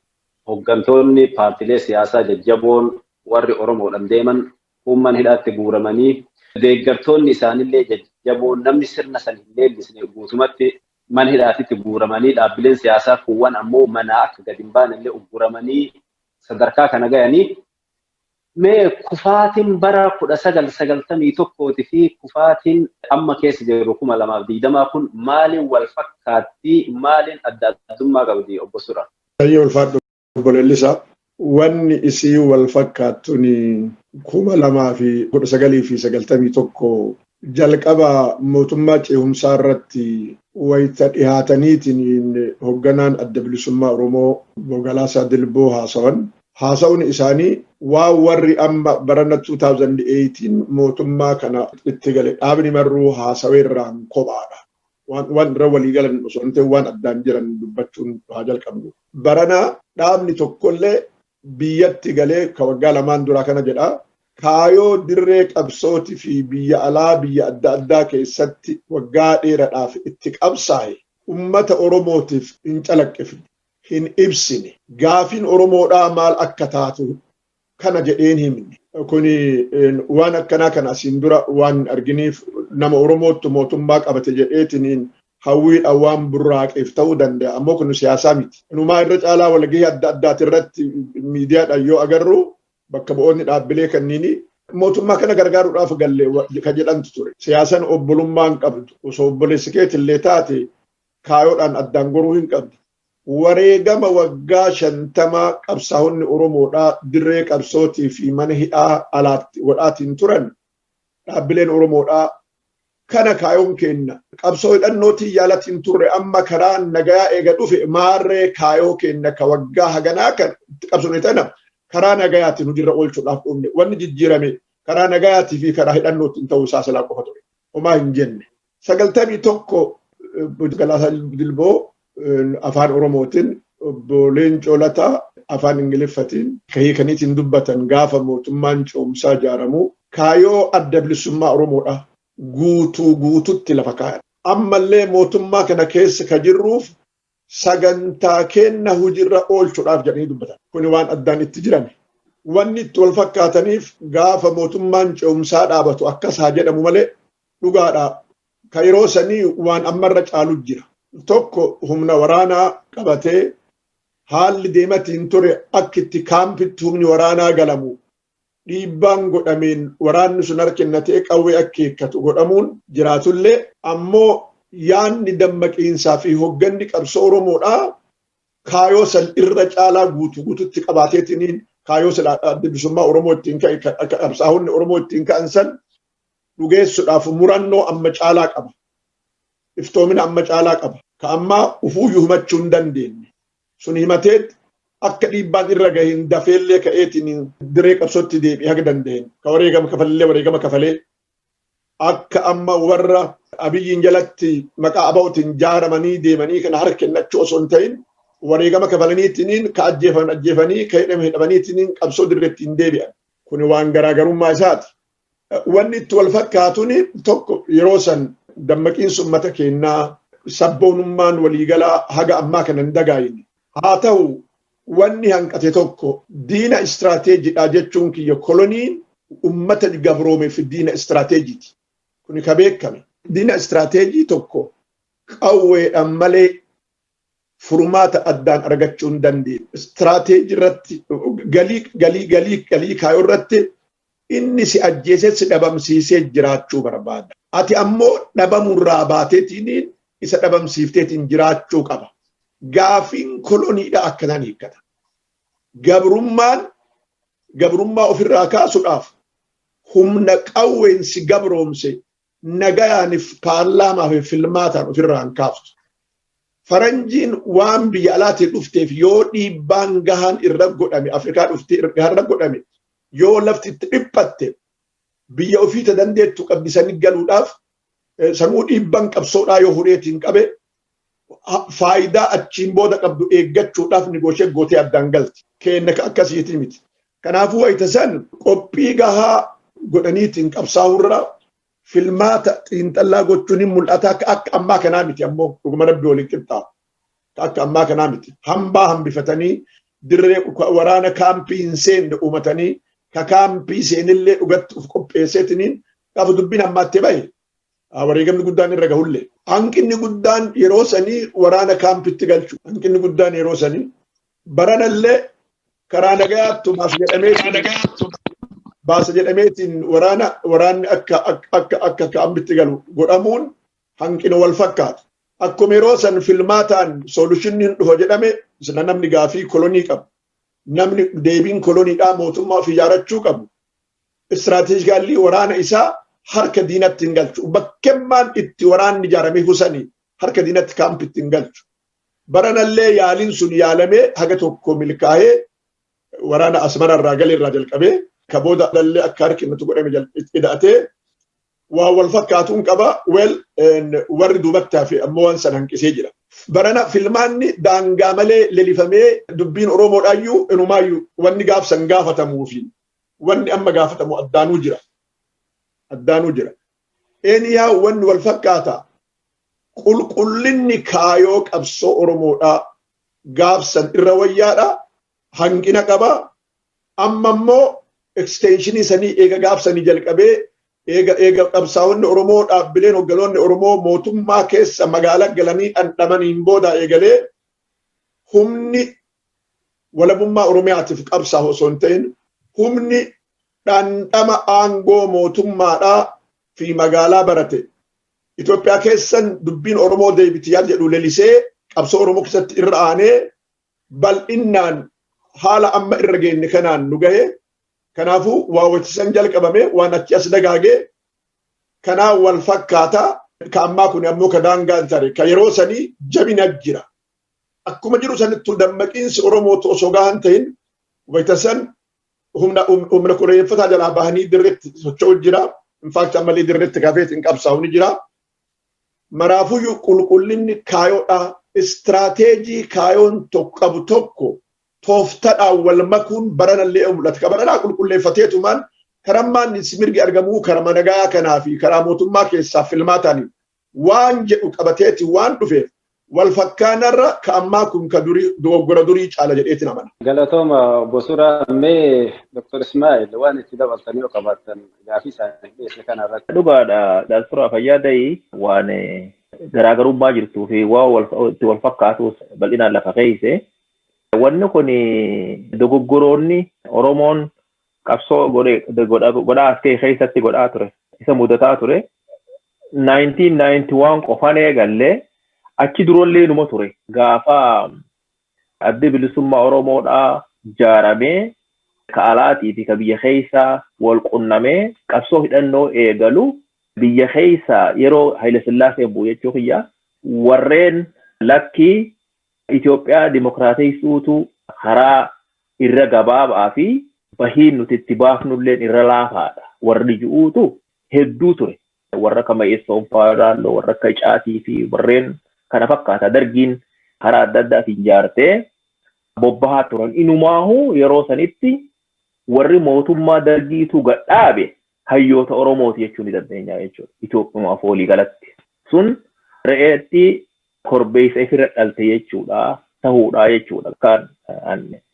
hooggantoonni paartilee siyaasaa jajjaboon warri Oromoodhaan deeman uumman hidhaatti guuramanii, deeggartoonni isaanillee jajjaboon, namni sirna san hin leellisne guutumatti mana hidhaatitti guuramanii, dhaabbileen siyaasaa kuuwwan ammoo manaa akka gadi hin baane illee ugguramanii sadarkaa kana gayanii. Mee kufaatiin bara 1991 fi kufaatiin amma keessa jiru 2020 kun maaliin wal fakkaatti, maaliin adda addummaa qabdi, obbo Sura? Baay'ee ulfaadhu, obbo Leellisaa. Wanni isii wal fakkaattuun, 1991 jalqaba mootummaa ceehumsaa irratti wayita dhihaataniitiin hoogganaan Adda Bilisummaa Oromoo Obbo Galaasaa Dilboo haasawan. Haasa'uun isaanii waan warri amma barana 2018 mootummaa kana itti gale dhaabni marruu haasaweerraan kophaadha. Waan irra walii galan osoo hin ta'in waan addaan jiran dubbachuun haa jalqabnu. Barana dhaabni tokkollee biyyatti galee ka waggaa lamaan duraa kana jedha. Kaayoo dirree qabsootii fi biyya alaa biyya adda addaa keessatti waggaa dheeraadhaaf itti qabsaa'e ummata Oromootiif hin calaqqifne, hin ibsine. Gaafiin Oromoodhaa maal akka taatu kana jedheen himne. Kuni waan akkanaa kana asiin dura waan arginiif, nama Oromoottu mootummaa qabate jedheetiniin hawwiidhaan waan burraaqeef ta'uu danda'a. Ammoo kun siyaasaa miti. Inumaa irra caalaa walgahii adda addaati irratti miidiyaadhaan yoo agarru, bakka bu'oonni dhaabbilee kanniini Mootummaa kana gargaaruudhaaf galle ka jedhantu ture. Siyaasaan obbolummaa hin qabdu. Osoo obboleessi keetillee taate kaayoodhaan addaan goruu hin qabdu. Wareegama waggaa 50 qabsaa'onni Oromoodhaa dirree qabsootii fi mana hidhaa alaatti godhaatiin turan, dhaabbileen Oromoodhaa kana kaayoon kenna. Qabsoo hidhannootiin yaalatiin turre, amma karaa nagayaa eega dhufe maarree kaayoo kenna ka waggaa haganaa kan qabsoon tana karaa nagayaatiin hojiirra oolchuudhaaf dhufne. Wanni jijjiirame karaa nagayaatii fi karaa hidhannootiin ta'uu isaa silaa qofa ture. Homaa hin jenne. 91 Galaasaa Dilboo afaan Oromootiin, obbo Leencoo Lataa afaan Ingiliffatiin hiikaniitiin dubbatan, gaafa mootummaan ce'umsaa ijaaramu kaayoo Adda Bilisummaa Oromoodha guutuu guututti lafa kaayan. Ammallee mootummaa kana keessa ka jirruuf sagantaa kenna hojiirra oolchuudhaaf jedhanii dubbatan. Kuni waan addaan itti jirame. Wanni itti wal fakkaataniif gaafa mootummaan ce'umsaa dhaabatu akkas haa jedhamu malee, dhugaadha. Ka yeroo sanii waan ammarra caalu jira. Tokko, humna waraanaa qabatee haalli deematiin ture, akka itti kaampitti humni waraanaa galamu dhiibbaan godhameen waraanni sun harkennatee qawwee akka hiikkatu godhamuun jiraatullee, ammoo yaanni dammaqiinsaa fi hogganni qabsoo Oromoodhaa kaayoo san irra caalaa guutuu guututti qabaateetiniin kaayoo sila Adda Bilisummaa Oromoo ittiin ka'e, qabsaa'onni Oromoo ittiin ka'an san dhugeessuudhaaf murannoo amma caalaa qaba. Iftoomina amma caalaa qaba. Ka ammaa ufuuyyuu himachuu hin dandeenye. Sun himateet akka dhiibbaan irra gaheen dafeellee ka'eetiin diree qabsootti deebi'ee haga danda'een. Ka wareegama kafallee wareegama kafalee akka amma warra Abiyyiin jalatti maqaa ABO'tiin jaaramanii deemanii kana harka kennachuu osoo hin ta'in, wareegama kafalaniitiin ka ajjeefan ajjeefanii, ka hidhame hidhamaniitiin qabsoo dirreetti hin deebi'an. Kuni waan garaagarummaa isaati. Wanni itti wal fakkaatuun tokko, yeroo san dammaqiinsi uummata keenyaa, sabboonummaan waliigalaa haga ammaa kana hin dagaayine. Haa ta'u, wanni hanqate tokko diina istiraateejiidha jechuun kiyya, koloniin uummata gabroomeef diina istiraateejiiti. Kuni ka beekame. Diina istiraateejii tokko qawweedhaan malee furmaata addaan argachuu hin dandeenye. Istiraateejii irratti galii galii galii galii kaayoo irratti inni si ajjeesee si dhabamsiisee jiraachuu barbaada. Ati ammoo dhabamurraa baateetiin isa dhabamsiifteetiin jiraachuu qaba. Gaafiin koloniidha akkanaan hiikkata. Gabrummaan gabrummaa ofirraa kaasuudhaaf humna qawween si gabroomse nagayaaniif paarlaamaa fi filmaataan ofirraa hin kaaftu. Faranjiin waan biyya alaatiin dhufteef, yoo dhiibbaan gahaan irra godhame, Afrikaa dhuftee irra godhame, yoo lafti itti dhiphatte, biyya ofii ta dandeettu qabdisanii galuudhaaf sanuu dhiibban qabsoodhaa yoo hudheetiin qabe, faayidaa achiin booda qabdu eeggachuudhaaf negotiate gootee addaan galti. Keenna ka akkasiitii miti. Kanaafuu wayita san qophii gahaa godhaniitiin qabsaa'urra filmaata xiinxallaa gochuun hin mul'ata. Akka ammaa kanaa miti, ammoo dhuguma Rabbi waliin qixxaawu. Akka ammaa kanaa miti. Hambaa hambifatanii dirree waraana kaampii hin seenne uumatanii, ka kaampii seenillee dhugatti uf qopheesseetiniin gaafa dubbiin hammaattee bahe wareegamni guddaan irra gahullee. Hanqinni guddaan yeroo sanii waraana kaampitti galchu. Hanqinni guddaan yeroo sanii baranallee karaa nagayaattu baasa jedhameetiin waraanni akka kaampitti galu godhamuun hanqina wal fakkaatu. Akkuma yeroo san filmaataan solutionni hin dhufa jedhame, sila namni gaafii kolonii qabu. Namni deebiin koloniidhaa mootummaa ofii ijaarachuu qabu. Strategically waraana isaa harka diinatti hin galchu. Bakkemmaan itti waraanni ijaaramee husanii harka diinatti kaampitti hin galchu. Baranallee yaaliin sun yaalamee haga tokko milkaa'ee, waraana Asmara irraa galee irraa jalqabee ka booda dallee akka harki innatu godhame hidhatee waa wal fakkaatuun qaba. Well, warri duubatti hafe ammoo waan san hanqisee jira. Barana filmaanni daangaa malee lelifamee dubbiin Oromoodhaayyuu inumaayyuu wanni gaafsan gaafatamuu fi wanni amma gaafatamu addaanuu jira. Addaanuu jira. Eenyaa wanni wal fakkaata. Qulqullinni kaayoo qabsoo Oromoodhaa gaafsan irra wayyaadha. Hanqina qaba. Amma immoo extensionii sanii eega gaafsanii jalqabee, eega qabsaa'onni Oromoo, dhaabbileen hogganoonni Oromoo mootummaa keessa magaalaa galanii dhandhamaniin booda eegalee, humni walabummaa Oromiyaatiif qabsaa'u osoo hin ta'in humni Dhandhama aangoo mootummaadhaa fi magaalaa barate. Itoophiyaa keessan dubbiin Oromoo deebiti yaad jedhu lelisee qabsoo Oromoo keessatti irra aanee bal'innaan haala amma irra geenye kanaan nu gahe. Kanaafuu waa wachisan jalqabame waan achi as dagaagee kanaan wal fakkaata. Ka ammaa kun ammoo ka daangaan tare ka yeroo sanii jabina jira. Akkuma jiru sanittuu dammaqiinsi Oromootu osoo gahan ta'in wayita san humna koloneeffataa jalaa bahanii dirreetti socho'u jira. In fact, ammallee dirreetti kafeet hin qabsaa'u ni jira. Maraafuyyuu qulqullinni kaayoodha. Istiraateejii kaayoon tokko qabu tokko tooftadhaan wal makuun baranallee mul'ata. Ka baranaa qulqulleeffateetumaan karammaan mirgi argamuu karaa nagaa kanaa fi karaa mootummaa keessaa filmaataanii waan jedhu qabateeti waan dhufeef wal fakkaanarra ka ammaa kun ka durii dogoggora durii caala jedheetin amana. Galatooma obbo Suuraa. Mee Dr. Ismaa'il, waan itti dabaltanii yoo qabaattan gaafii isaanii dhiyeesse kana irratti. Dhugaadha, Daasporaa fayyaa ta'ii waan garaagarummaa jirtuu fi waan itti wal fakkaatus bal'inaan lafa keeyse. Wanni kun dogoggoroonni Oromoon qabsoo godhaa as ka'e keessatti godhaa ture. Isa mudataa ture. 1991 qofaan eegallee achi durallee numa ture. Gaafa Addi Bilisummaa Oromoodhaa jaaramee ka alaatii fi ka biyya keessaa wal qunnamee qabsoo hidhannoo eegalu, biyya keessa yeroo Haile Sillaasee bu'u jechuu kiyya, warreen lakkii Itoophiyaa dimokiraateessuutu karaa irra gabaabaa fi bahiin nuti itti baafnulleen irra laafaadha. Warri ji'uutu hedduu ture. Warra akka Ma'isoon fa'aa, warra akka Icaatii fi warreen kana fakkaata dargiin karaa adda addaatiin ijaartee bobbahaa turan. Inumaahu yeroo sanitti warri mootummaa dargiitu gadhaabe hayyoota Oromooti jechuu ni dandeenya jechuudha. Itoophiyaa walii galatti. Sun re'eetti korbeessa ifirra dhalte jechuudha. Ta'uudha jechuudha kan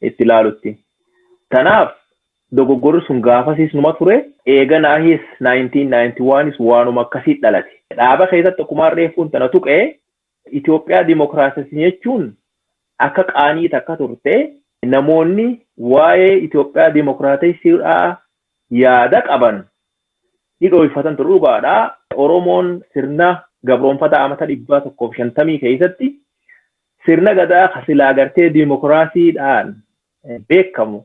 itti ilaalutti. Kanaaf dogoggorri sun gaafasiis numa ture. Eeganaahis 1991is waanuma akkasii dhalate. Dhaaba keessatti akkuma reefuun tana tuqee, Itoophiyaa dimokiraasii jechuun akka qaanii takka turte. Namoonni waa'ee Itoophiyaa dimokiraatessuudhaa yaada qaban ni dhoofatan ture, dhugaadha. Oromoon sirna gabroonfataa amata 150 keessatti sirna gadaa kasilaa gartee dimokiraasiidhaan beekamu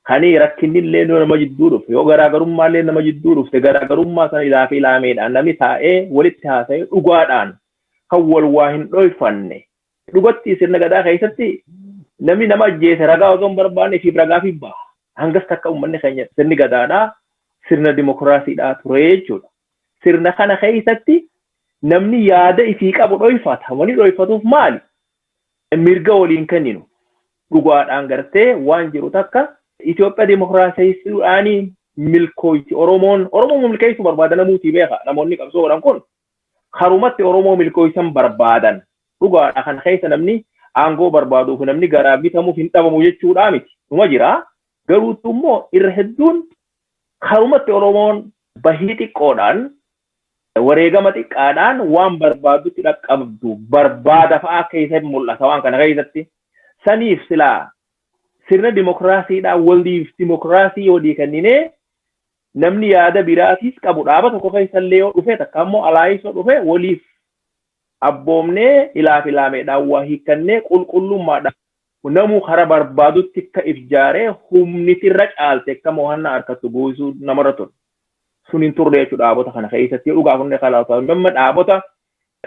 kani rakkinni illee nama jidduu dhufe, yoo garaagarummaa illee nama jidduu dhufte, garaagarummaa sana ilaa fi ilaameedhaan namni taa'ee walitti haasa'ee dhugaadhaan kan wal waa hin dhoyfanne. Dhugatti sirna gadaa keessatti namni nama ajjeese ragaa osoo hin barbaanne ifiif ragaa fi baha. Hangas takka uummanni keenya sirni gadaadhaa sirna dimokiraasiidhaa ture jechuudha. Sirna kana keessatti namni yaada ifii qabu dhoyfata. Wanni dhoyfatuuf maali? Mirga waliin kenninu. Dhugaadhaan gartee waan jiru takka Itoophiyaa dimokiraasii milkooyti Oromoon milkeessuu barbaada namuutii beeka. Namoonni qabsoo godhan kun karumatti Oromoo milkooysan barbaadan. Dhugaadha, kan keessa namni aangoo barbaaduuf namni garaa bitamuuf hin dhabamu jechuudhaa miti. Numa jira. Garuutu immoo irra hedduun karumatti Oromoon bahii xiqqoodhaan, wareegama xiqqaadhaan waan barbaadutti dhaqqabdu barbaada fa'aa keessatti mul'ata waan kana keessatti. Saniif silaa sirna dimokiraasiidhaan waliif dimokiraasii walii kenninee namni yaada biraatiis qabu dhaaba tokko keessallee yoo dhufe, takka immoo alaayis yoo dhufe, waliif abboomnee ilaaf ilaameedhaan waa hiikkannee qulqullummaadhaan namuu karaa barbaadutti akka if jaaree humni irra caalte akka mo'annaa harkattu goosuu namarra ture. Sun hin turre jechuudha dhaabota kana keessatti yoo dhugaa kunne kalaata. Amma dhaabota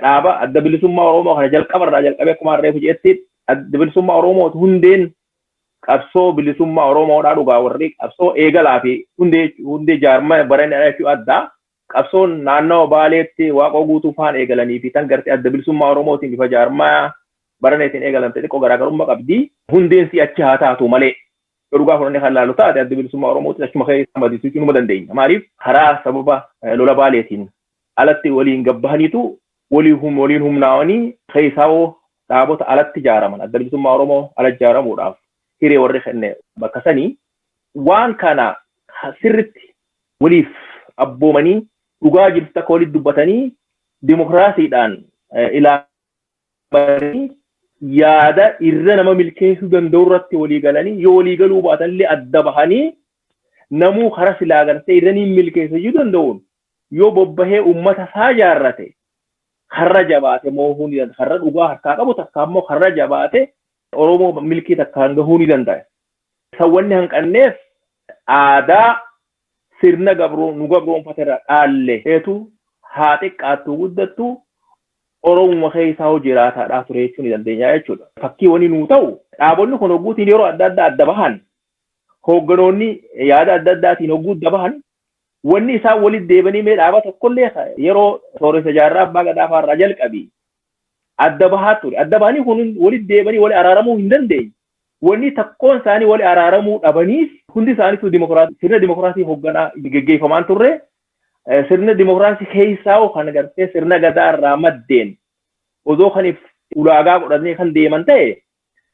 dhaaba Adda Bilisummaa Oromoo kana jalqabarraa jalqabee akkuma reefu jetti Adda Bilisummaa Oromootu hundeen qabsoo bilisummaa Oromoodhaa, dhugaa warri qabsoo eegalaa fi hundee jaarmaa baranidha jechuu addaa. Qabsoon naannawa Baaleetti Waaqoo Guutuu faan eegalanii fi tan gartee Adda Bilisummaa Oromootiin bifa jaarmaa baraneetiin eegalamte xiqqoo garaagarummaa qabdi. Hundeen si achi haa taatu malee, dhugaa fudhannee kan laalu taate, Adda Bilisummaa Oromootiin achuma keessa madiisu numa dandeenya. Maaliif? Karaa sababa lola Baaleetiin alatti waliin gabbahaniitu waliin humnaa'anii keessaa dhaabota alatti ijaaraman Adda Bilisummaa Oromoo ala ijaaramuudhaaf hiree warri kenne bakka sanii waan kana sirritti waliif abboomanii dhugaa jirtu takka walitti dubbatanii dimokiraasiidhaan ilaalanii yaada irra nama milkeessuu danda'u irratti walii galanii, yoo walii galuu baatan illee adda bahanii Namuu kara silaa gartee irraniin milkeessa jechuu danda'uun yoo bobbahee uummata isaa jaarrate karra jabaate moohuu ni danda'a. Karra dhugaa harkaa qabu takka ammoo karra jabaate Oromoo milkii takkaan gahuu ni danda'a. Sawwanni hanqanneef aadaa sirna nu gabroonfate irraa dhaalle eetu haa xiqqaattuu guddattuu Oromuma keessaa hojii jiraataadhaa ture jechuu ni dandeenya jechuudha. Fakkii wani nuu ta'u dhaabonni kun hogguutiin yeroo adda addaa adda bahan, hoogganoonni yaada adda addaatiin hogguu adda bahan, wanni isaan walitti deebanii mee dhaaba tokkollee yeroo Sooressa Jaarraa Abbaa Gadaa fa'aarraa jalqabii adda bahaa ture. Adda bahanii kun walitti deebanii wali araaramuu hin dandeenye. Wanni takkoon isaanii wali araaramuu dhabaniif hundi isaaniitu sirna dimokiraasii hoogganaa geggeeffamaan turre. Sirna dimokiraasii keessaa kan gartee sirna gadaa irraa maddeen odoo kaniif ulaagaa godhatanii kan deeman ta'e,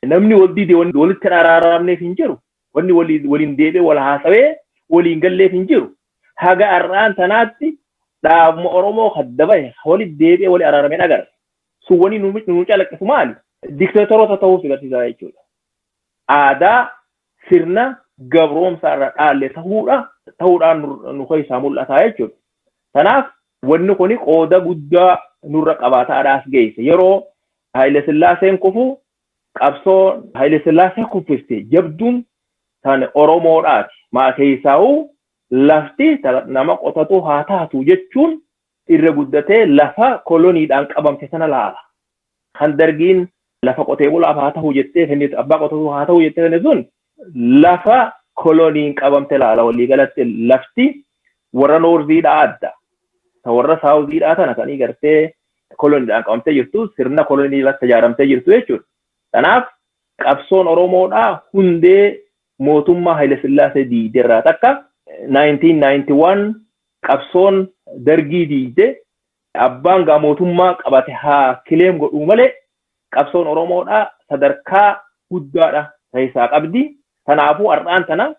namni wal dide walitti hin araaramneef hin jiru. Wanni waliin deebi'ee wal haasawee waliin galleef hin jiru. Haga har'aan tanaatti dhaabuma Oromoo kadda bahe walitti deebi'ee wali araarameen agarra. Sun wani nu calaqqisu maali? Dikteetoroota ta'uu si agarsiisa jechuudha. Aadaa sirna gabroomsaa irraa dhaalle ta'uudhaan nu keessaa mul'ata jechuudha. Kanaaf wanni kuni qooda guddaa nurra qabaataadhaas geesse. Yeroo Haayile Sillaaseen kufu, qabsoo Haayile Sillaasee kuffiste jabduun tan Oromoodhaati. Maa keessaa'uu lafti nama qotatu haa taatu jechuun irra guddatee lafa koloniidhaan qabamte sana laala. Kan Dargiin lafa qotee bulaaf haa ta'u jettee kennitu, abbaa qotatu haa ta'u jettee kennitu sun lafa koloniin qabamte laala. Waliigalatti lafti warra northiidhaa adda. Ta warra southiidhaa tana tanii gartee koloniidhaan qabamtee jirtu, sirna kolonii irratti ijaaramtee jirtu jechuudha. Kanaaf qabsoon Oromoodhaa hundee mootummaa Haile Sillaasee diiderraa takka 1991 qabsoon Dargii diigde. Abbaan gaa mootummaa qabate haa claim godhuu malee qabsoon Oromoodhaa sadarkaa guddaadha keessaa qabdi. Kanaafuu har'aan tana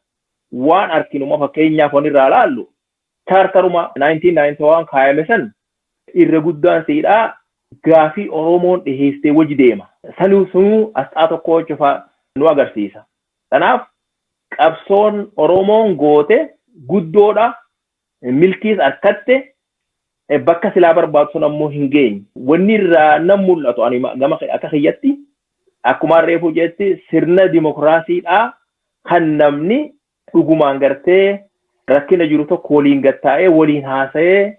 waan arkinuma fakkeenyaaf wanirraa laallu, chaartaruma 1991 kaayame san irra guddaan siidhaa gaafii Oromoon dhiheessitee waji deema. Sanuu sunuu asxaa tokko cufa nu agarsiisa. Kanaaf qabsoon Oromoon goote guddoodha. Milkiis harkatte, bakka silaa barbaadu sun ammoo hin geenye. Wanni irraa nan mul'atu ani gama akka kiyyatti, akkuma reefuu jetti, sirna dimokiraasiidhaa kan namni dhugumaan gartee rakkina jiru tokko waliin gattaa'ee waliin haasa'ee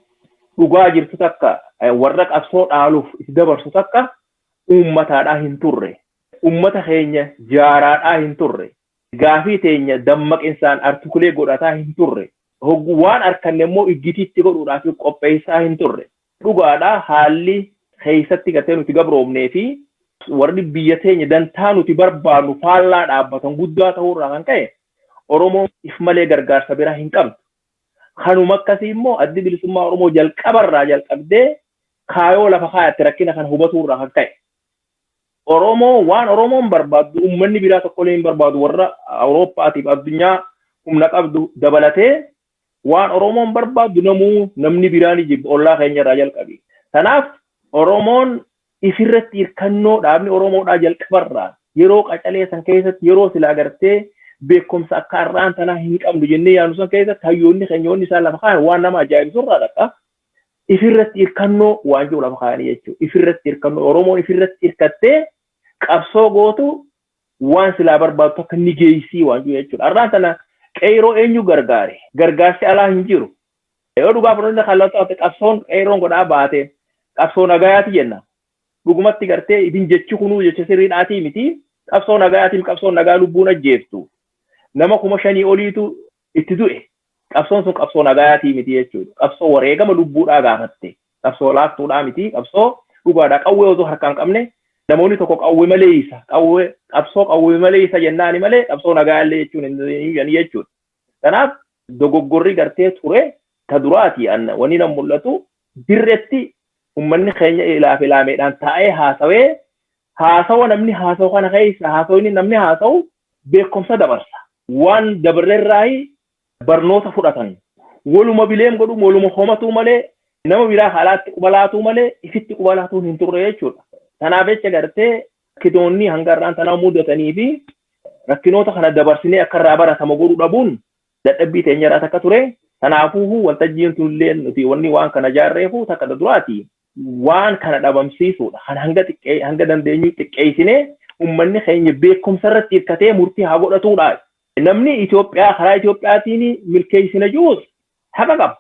dhugaa jirtu takka warra qabsoo dhaaluuf itti dabarsu takka uummataadhaa hin turre. Uummata keenya jaaraadhaa hin turre. Gaafii teenya dammaqinsaan articulate godhataa hin turre. Waan harkanne immoo iggitiitti godhuudhaaf qopheessaa hin turre. Dhugaadhaa, haalli keessatti gartee nuti gabroomnee fi warri biyya teenya dantaa nuti barbaadnu faallaa dhaabbatan guddaa ta'uurraa kan ka'e Oromoon if malee gargaarsa biraa hin qabdu. Kanuma akkasii immoo Addi Bilisummaa Oromoo jalqabarraa jalqabdee kaayoo lafa kaayatte rakkina kana hubatuurraa kan ka'e. Oromoo waan Oromoon barbaaddu uummanni biraa tokkollee hin barbaadu. Warra Awurooppaatiif addunyaa humna qabdu dabalatee waan Oromoon barbaaddu namuu namni biraa ni jibba, ollaa keenya irraa jalqabi. Kanaaf Oromoon ifirratti hirkannoo dhaabni Oromoodhaa jalqabarraa yeroo qacalee san keessatti, yeroo silaa gartee beekumsa akka har'aan tanaa hin qabnu jennee yaadnu san keessatti, hayyoonni keenya wanni isaan lafa kaayan waan nama ajaa'ibsu irraa dhaqa. Ifirratti hirkannoo waan jiru lafa kaayanii jechuudha. Ifirratti hirkannoo Oromoon ifirratti hirkattee qabsoo gootu waan silaa barbaaddu akka ni geessii waan jiru jechuudha. Har'aan tana qeeroo eenyu gargaare? Gargaarsi alaa hin jiru. Yoo dhugaa fudhanne kallattuu qabsoon qeeroon godhaa baate qabsoo nagayaati jenna. Dhugumatti gartee idin jechi kunuu jecha sirriidhaatii miti. Qabsoo nagayaatiif qabsoon nagaa lubbuun ajjeeftu. Nama 5,000 oliitu itti du'e. Qabsoon sun qabsoo nagayaatii miti jechuudha. Qabsoo wareegama lubbuudhaa gaafatte. Qabsoo laaftuudhaa miti. Qabsoo dhugaadhaa qawwee osoo harkaan qabne namoonni tokko qawwee malee isa qawwee qabsoo qawwee malee isa jennaani malee qabsoo nagayaallee jechuun hin dandeenyu jechuudha. Kanaaf dogoggorri gartee ture ta duraati wanni nan mul'atu dirretti uummanni keenya ilaaf ilaameedhaan taa'ee haasawee, haasawa namni haasawu kana keessa haasawni namni haasawu beekumsa dabarsa. Waan dabarreerraayi barnoota fudhatan. Waluma blame godhu, waluma homatuu malee, nama biraa haalaatti quba laatuu malee ifitti quba laatuun hin turre jechuudha. Kanaaf jecha gartee rakkinoonni hanga har'aan tanaa mudatanii fi rakkinoota kana dabarsinee akka irraa baratamu godhuu dhabuun Dadhabbii teenyarraa takka ture. Kanaafuu waltajjiin tunillee nuti wanni waan kana jaarreefu takka duraati. Waan kana dhabamsiisuudha. Kan hanga xiqqee hanga dandeenyu xiqqeessinee uummanni keenya beekumsa irratti hirkatee murtii haa godhatuudha. Namni Itoophiyaa karaa Itoophiyaatiin milkeessina jiruus haqa qaba.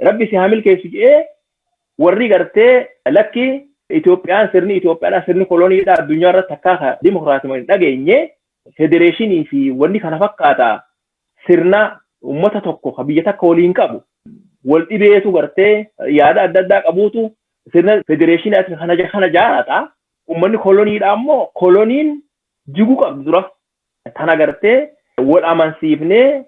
Rabbi si haa milkeessu jedhee, warri gartee lakki Itoophiyaan, sirni Itoophiyaadhaa sirni koloniidhaa addunyaa irratti akka dimokiraatii hin dhageenye, federeeshinii fi wanni kana fakkaata, sirna uummata tokko ka biyya takka waliin qabu wal dhibeetu gartee yaada adda addaa qabuutu sirna federeeshinii kana jaarata. Uummanni koloniidhaa immoo koloniin jiguu qabdi dura. Tana gartee wal amansiifnee,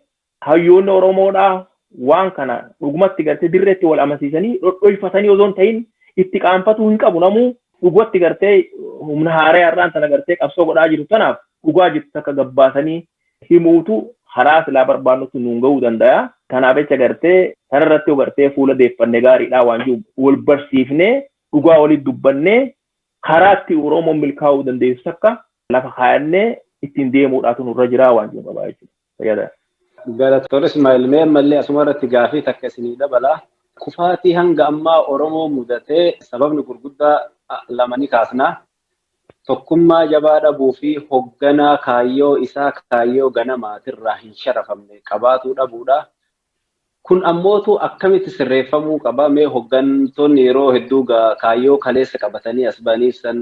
hayyoonni Oromoodhaa waan kana dhugumatti gartee dirreetti wal amansiisanii dhodhoifatanii osoo hin ta'in, itti qaanfatuu hin qabu namuu, dhugumatti gartee humna haaraa har'aan tana gartee qabsoo godhaa jiru tanaaf dhugaa jirtu takka gabbaasanii himuutu karaa silaa barbaannutti nuun ga'uu danda'a. Kanaaf jecha gartee kanarratti gartee fuula deeffanne gaariidhaa waan jiru wal barsiifnee, dhugaa walitti dubbannee, karaa itti Oromoon milkaa'uu dandeessu takka lafa kaayannee ittiin deemuudhaatu nurra jiraa waan jiru qabaa jechuudha. Fayyada. Galatoon Ismaa'il, mee ammallee asuma irratti gaafii takka isinii dabala. Kufaatii hanga ammaa Oromoo mudatee sababni gurguddaa lama ni kaasna. Tokkummaa jabaa dhabuu fi hogganaa kaayyoo isaa kaayyoo ganamaatirraa hin sharafamne qabaatuu dhabuudha. Kun ammootu akkamitti sirreeffamuu qaba? Mee hoggantoonni yeroo hedduu kaayyoo kaleessa qabatanii as ba'anii san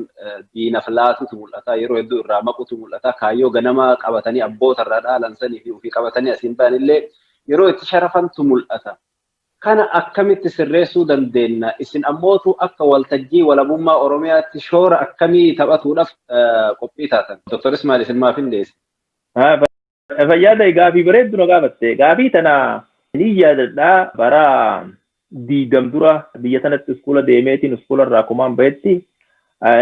diinaf laatutu mul'ata. Yeroo hedduu irraa maqutu mul'ata. Kaayyoo ganamaa qabatanii abboota irraa dhaalan sanii fi ofii qabatanii asiin ba'anillee yeroo itti sharafantu mul'ata. Kana akkamitti sirreessuu dandeenya? Isin ammootu akka waltajjii walabummaa Oromiyaatti shoora akkamii taphatuudhaaf qophii taatan? Dr. Ismail, isin maaf hin deesse? Fayyaada, gaafii bareeddu na gaafatte. Gaafii tana ni yaadadhaa, bara 20 dura biyya sanatti iskuula deemeetiin iskuula irraa kumaan bahetti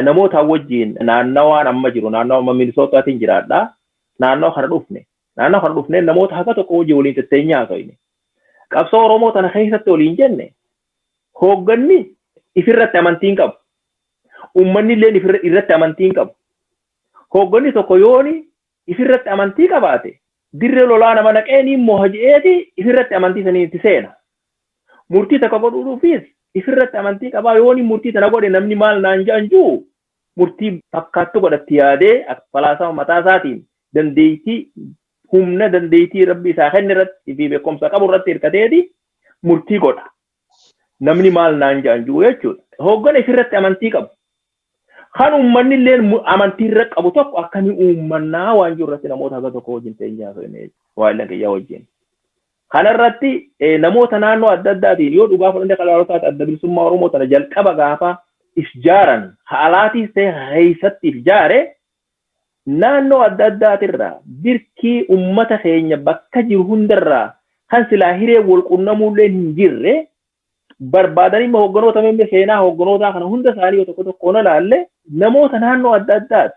namoota wajjin naannawaan amma jiru, naannawa amma Minisootaatiin jiraadha. Naannawa kana dhufne. Naannawa kana dhufne namoota haga tokko wajjin waliin tetteenyaa haasofne. Qabsoo Oromoo tana keessatti waliin jenne, hoogganni ifirratti amantii hin qabu. Uummanni illee irratti amantii hin qabu. Hoogganni tokko yooni ifirratti amantii qabaate, dirree lolaa nama naqee ni immoo haji'eeti ifirratti amantii sanii itti seena. Murtii takka godhuufis ifirratti amantii qabaa, yooni murtii tana godhe namni maal naan jedhan jiru, murtii fakkaattu godhatti yaadee falaasama mataa isaatiin, dandeettii humna dandeettii rabbi isaa kenne irratti fi beekumsa qabu irratti hirkateeti murtii godha. Namni maal naan jedhan jiru jechuudha. Hooggana ifirratti amantii qabu. Kan uummanni illee amantii irra qabu tokko akkamii uummannaa waan jiru irratti namoota haga tokko wajjin teenyaa haasofne, waa kiyyaa wajjin. Kanarratti namoota naannoo adda addaatiin yoo dhugaa fudhannee kalaalota adda bilisummaa Oromoo tana jalqaba gaafa if jaaran, haalaatiis ta'e keessatti if jaare, naannoo adda addaatirraa birkii ummata keenya bakka jiru hundarraa kan silaa hiree wal qunnamuullee hin jirre barbaadanii hoogganoota meemme seenaa hoogganootaa kana hunda isaanii yoo tokko tokkoon ilaalle, namoota naannoo adda addaati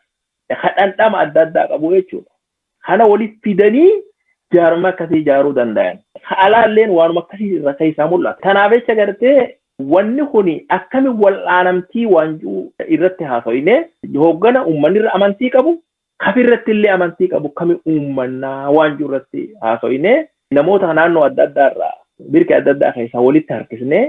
kan dhandhama adda addaa qabu jechuudha. Kana walitti fidanii jaarma akkasii ijaaruu danda'an. Alaalleen waanuma akkasii irra keessaa mul'ata. Kanaaf jecha gartee wanni kuni akkami wal'aanamtii waan jiru irratti haasofne, hooggana uummanni irra amantii qabu, kafirratti illee amantii qabu kami uummannaa waan jiru irratti haasofne, namoota naannoo adda addaa irraa birkee adda addaa keessaa walitti harkisnee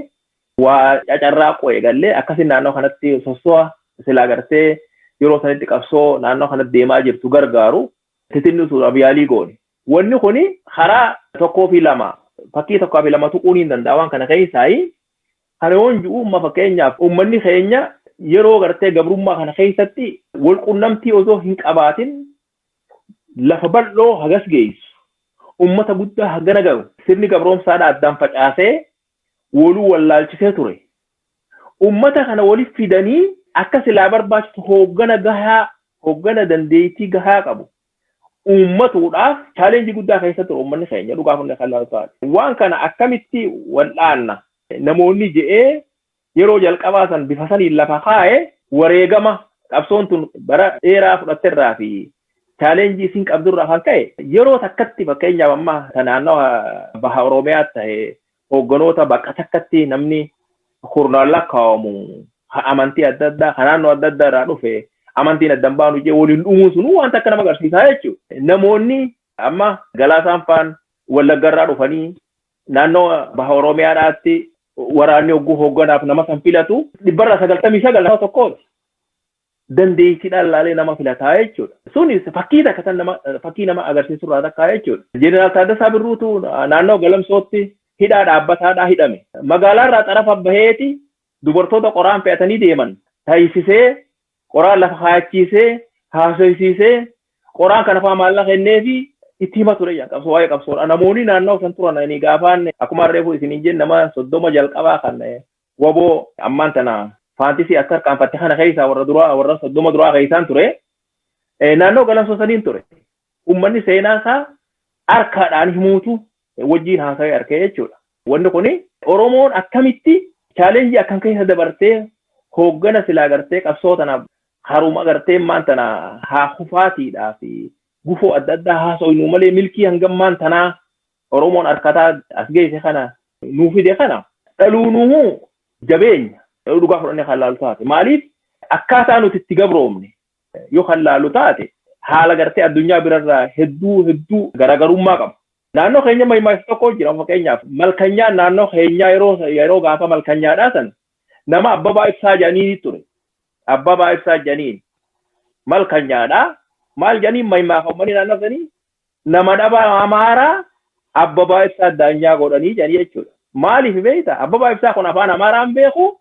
waa cacarraaquu eegallee. Akkasii naannoo kanatti sosso'a silaa gartee yeroo sanitti qabsoo naannoo kanatti deemaa jirtu gargaaru titinnusuudhaaf yaalii goone. Wanni kuni karaa tokkoo fi lama, fakkii tokkoo fi lama tuquun hin danda'a waan kana keessaayi. Kana yoon ji'u, amma fakkeenyaaf uummanni keenya yeroo gartee gabrummaa kana keessatti walqunnamtii osoo hin qabaatin lafa bal'oo hagas geessu, uummata guddaa hagana gahu, sirni gabroomsaadha addaan facaasee waluu wallaalchisee ture. Uummata kana walitti fidanii akka silaa barbaachisu hooggana gahaa, hooggana dandeettii gahaa qabu uummatuudhaaf challenge guddaa keessa ture uummanni keenya, dhugaa fudhannee kan laalu taate. Waan kana akkamitti wal'aanna namoonni je'ee yeroo jalqabaa san bifa saniin lafa kaa'e, wareegama qabsoon tun bara dheeraa fudhatterraa fi challenge isin qabdurraa kan ka'e yeroo takkatti, fakkeenyaaf amma naannawa baha Oromiyaa ta'e, hoogganoota bakka takkatti namni kurnaan lakkaa'amu amantii adda addaa kan naannoo adda addaa irraa dhufe amantiin addan baanu jee waliin dhumuun sun waan takka nama agarsiisaa jechuudha. Namoonni amma Galaasaan faan Wallaggarraa dhufanii naannoo baha Oromiyaadhaatti waraanni hogguu hoogganaaf nama san filatu 99% nama tokkooti. Dandeettiidhaan laalee nama filataa jechuudha. Sunis fakkii takka san nama fakkii nama agarsiisu irraa takkaa jechuudha. Jeneraal Taaddasaa Birruutu naannoo Galamsootti hidhaa dhaabbataadhaa hidhame. Magaalaarraa xarafa baheeti dubartoota qoraan fe'atanii deeman taasisee, qoraan lafa kaayachiisee, haasofsiisee, qoraan kana fa'aa maallaqa kenneefi itti hima ture jedhan qabsoo waa'ee qabsoodha. Namoonni naannoo san turan ani gaafaan akkuma reefu isiniin jenne nama 30 jalqabaa kan waboo ammaan tana faantisii akka harkaanfatte kana keessaa warra duraa, warra 30 duraa keessaan ture. Naannoo Galamsoo saniin ture. Uummanni seenaa isaa harkaadhaan himuutu wajjiin haasawee arkee jechuudha. Wanni kuni Oromoon akkamitti challenge akkam keessa dabartee hooggana silaa gartee qabsoo tanaaf haruma gartee maan tana haa kufaatiidhaa fi gufuu adda addaa haasofnu malee milkii hangam maan tanaa Oromoon harkataa as geesse kana nuu fide kana dhaluunuhuu jabeenya dhugaa fudhannee kan laalu taate. Maaliif akkaataa nuti itti gabroomne yoo kan laalu taate haala gartee addunyaa birarraa hedduu hedduu garaagarummaa qaba. Naannoo keenya maayis tokko jira. Fakkeenyaaf, malkanyaan naannoo keenyaa yeroo gaafa malkanyaadhaa san nama Abbabaa Ibsaa jedhanii ture. Abbabaa Ibsaa jedhaniin malkanyaadhaa. Maal jedhaniin maimaaf uummanni naannoo sanii nama dhaba Amaaraa Abbabaa Ibsaa daanyaa godhanii jedhanii jechuudha. Maaliif beektaa? Abbabaa Ibsaa kun afaan Amaaraan beeku,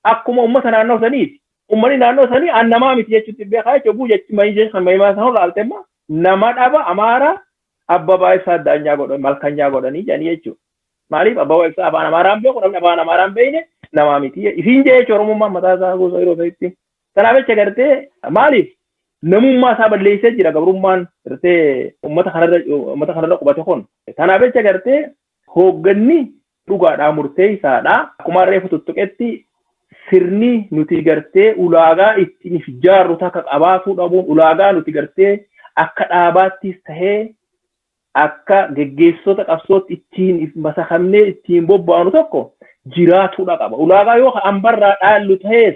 akkuma uummata naannoo saniiti. Uummanni naannoo sanii an namaa miti jechuutti beekaa jechuudha. Guu jechi kan maimaa sana ilaalte immoo nama dhaba Amaaraa Abbabaa Ibsaa daanyaa godhan malkanyaa godhanii jedhanii jechuudha. Maaliif? Abbabaa Ibsaa afaan Amaaraan beeku, namni afaan Amaaraan beekne namaa miti. Ifiin jee jechuudha Oromummaan mataa isaa gosa yeroo sanitti. Kanaaf jecha gartee maaliif namummaa isaa balleessee jira gabrummaan gartee uummata kanarra qubate kun. Kanaaf jecha gartee hoogganni dhugaadhaa murteessaadha. Akkuma reefu tuttuqetti sirni nuti gartee ulaagaa ittiin if ijaarru takka qabaatuu dhabuun, ulaagaa nuti gartee akka dhaabaattis tahee akka geggeessitoota qabsootti ittiin if masakamnee ittiin bobbaanu tokko jiraatuudha qaba. Ulaagaa yoo hambarraa dhaallu tahees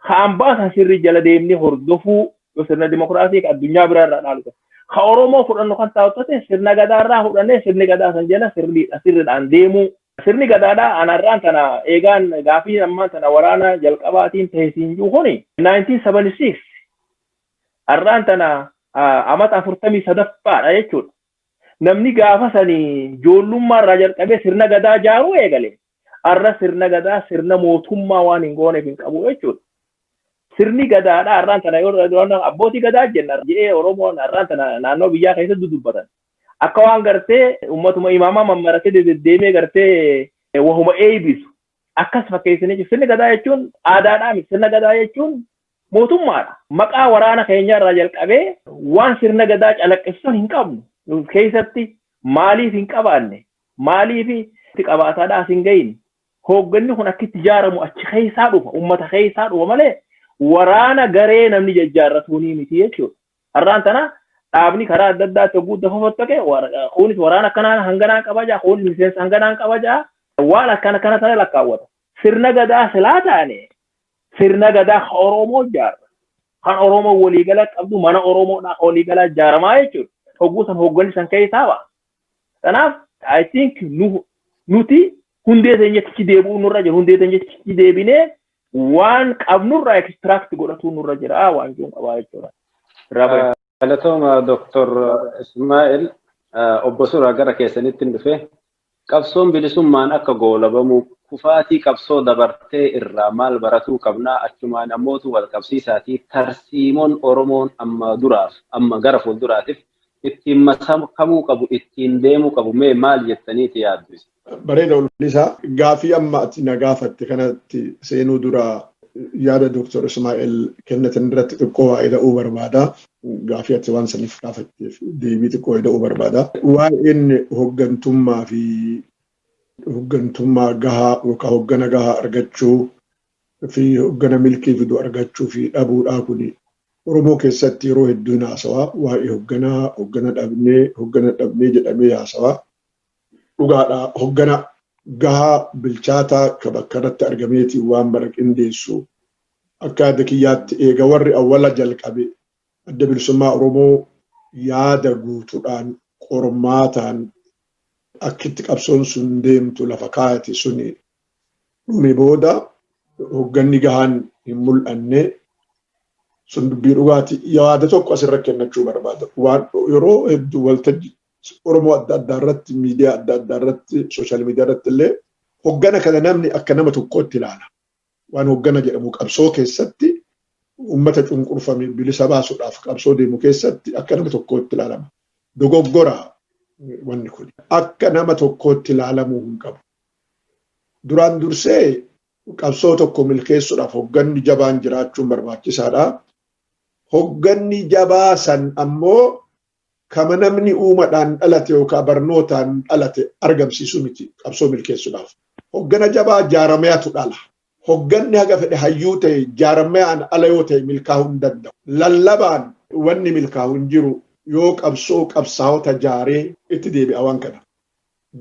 hambaa san sirri jala deemnee hordofuu, yoo sirna dimokiraasii ka addunyaa biraarraa dhaalu ta'e. Ka Oromoo fudhannu kan taa'u ta'e sirna gadaarraa fudhannee sirni gadaa san jala sirriidha sirriidhaan deemuu. Sirni gadaadhaa anarraan tana eegaan gaafii ammaan tana waraana jalqabaatiin ta'e siin jiru kuni 1976, har'aan tana amata 43ffaadha jechuudha. Namni gaafa sanii ijoollummaa irraa jalqabee sirna gadaa ijaaruu eegale. Har'a sirna gadaa sirna mootummaa waan hin gooneef hin qabu jechuudha. Sirni gadaadha har'aan tana yoo abbootii gadaa jenna jedhee Oromoon har'aan tana naannoo biyyaa keessatti dubbatan. Akka waan gartee uummatuma imaamaa mammaratee deddeemee gartee wahuma eebisu akkas fakkeessanii jiru. Sirni gadaa jechuun aadaadhaa miti. Sirna gadaa jechuun mootummaadha. Maqaa waraana keenyaa irraa jalqabee waan sirna gadaa calaqqisiisan hin qabnu. Keessatti maaliif hin qabaanne? Maaliif itti qabaataadhaa as hin gahin? Hoogganni kun akkitti ijaaramu achi keessaa dhufa, uummata keessaa dhufa malee waraana garee namni jajjaarratuunii miti jechuudha. Har'aan tana dhaabni karaa adda addaatti hogguu dafa fottaqe kunis waraana akkanaa hanganaan qaba jaa, kunis miseensa hanganaan qaba jaa, waan akkana kana sana lakkaawwata. Sirna gadaa silaa taane sirna gadaa ka Oromoo ijaarra. Kan Oromoo waliigala qabdu mana Oromoodhaa waliigala ijaaramaa jechuudha. Hogguu san hoogganni san keessaa ba'a. Kanaaf I think nuti hundee teenyatti deebi'uu nurra jira. Hundee teenyatti deebinee waan qabnurraa extract godhatu nurra jira waan jiruun qabaa jechuudha. Galatooma, Dr. Ismaa'il. Obbo Suraa, gara keessanitti hin dhufe. Qabsoon bilisummaan akka goolabamu kufaatii qabsoo dabartee irraa maal baratuu qabnaa? Achumaan ammootu wal qabsiisaatii tarsiimoon Oromoon amma duraaf amma gara fuulduraatiif ittiin masakamuu qabu, ittiin deemuu qabu mee maal jettaniiti yaaddu? Bareeda Ollisaa, gaafii amma ati na gaafatte kanatti seenuu dura yaada Dr. Ismaa'eel kennatan irratti xiqqoo waa ida'uu barbaada. Gaafii ati waan saniif gaafatteef deebii xiqqoo ida'uu barbaada. Waa'een hooggantummaa fi hooggantummaa gahaa yookaan hooggana gahaa argachuu fi hooggana milkii fidu argachuu fi dhabuudhaa kuni Oromoo keessatti yeroo hedduun haasawaa waa'ee hoogganaa, hooggana dhabnee, hooggana dhabnee jedhamee haasawaa. Dhugaadha, hooggana gahaa bilchaataa ka bakka irratti argameetiin waan bara qindeessu akka yaada kiyyaatti eega warri awwala jalqabe Adda Bilisummaa Oromoo yaada guutuudhaan qormaataan Akkitti qabsoon sun deemtu lafa kaayate suni dhume booda hoogganni gahaan hin mul'anne, sun dubbii dhugaati. Yaada tokko asirra kennachuu barbaada. Waan yeroo hedduu waltajjii Oromoo adda addaa irratti, miidiyaa adda addaa irratti, social media irratti illee hoggana kana namni akka nama tokkootti ilaala. Waan hoggana jedhamu qabsoo keessatti, uummata cunqurfame bilisa baasuudhaaf qabsoo deemu keessatti akka nama tokkootti ilaalama. Dogoggora wanni kun. Akka nama tokkootti ilaalamuu hin qabu. Duraan dursee qabsoo tokko milkeessuudhaaf hogganni jabaan jiraachuun barbaachisaadha. Hogganni jabaa san ammoo kama namni uumadhaan dhalate yookaan barnootaan dhalate argamsiisu miti qabsoo milkeessuudhaaf. Hoggana jabaa jaaramayaatu dhala. Hogganni haga fedhe hayyuu ta'e jaaramayaan ala yoo ta'e milkaa'uu hin danda'u. Lallabaan wanni milkaa'u hin jiru yoo qabsoo qabsaa'ota jaaree itti deebi'a waan kana.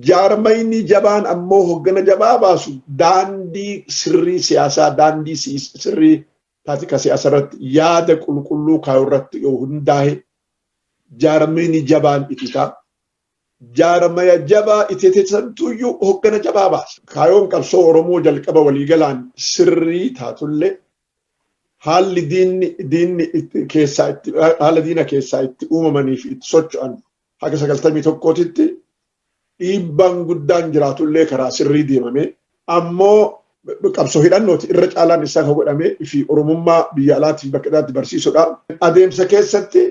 Jaarmayni jabaan ammoo hoggana jabaa baasu daandii sirrii siyaasaa, daandii sirrii taatika siyaasa irratti, yaada qulqulluu kaayuu irratti yoo hundaa'e jaarmayni jabaan ititaa. Jaarmaya jabaa itite santuyyuu hoggana jabaa baasa. Kaayoon qabsoo Oromoo jalqaba waliigalaan sirrii taatullee, haalli diinni keessaa itti, haala diina keessaa itti uumamanii fi itti socho'an haga 91titti dhiibbaan guddaan jiraatullee karaa sirrii deemame, ammoo qabsoo hidhannooti irra caalaan isaa kan godhame fi Oromummaa biyya alaatiif bakka isaatti barsiisudha. Adeemsa keessatti,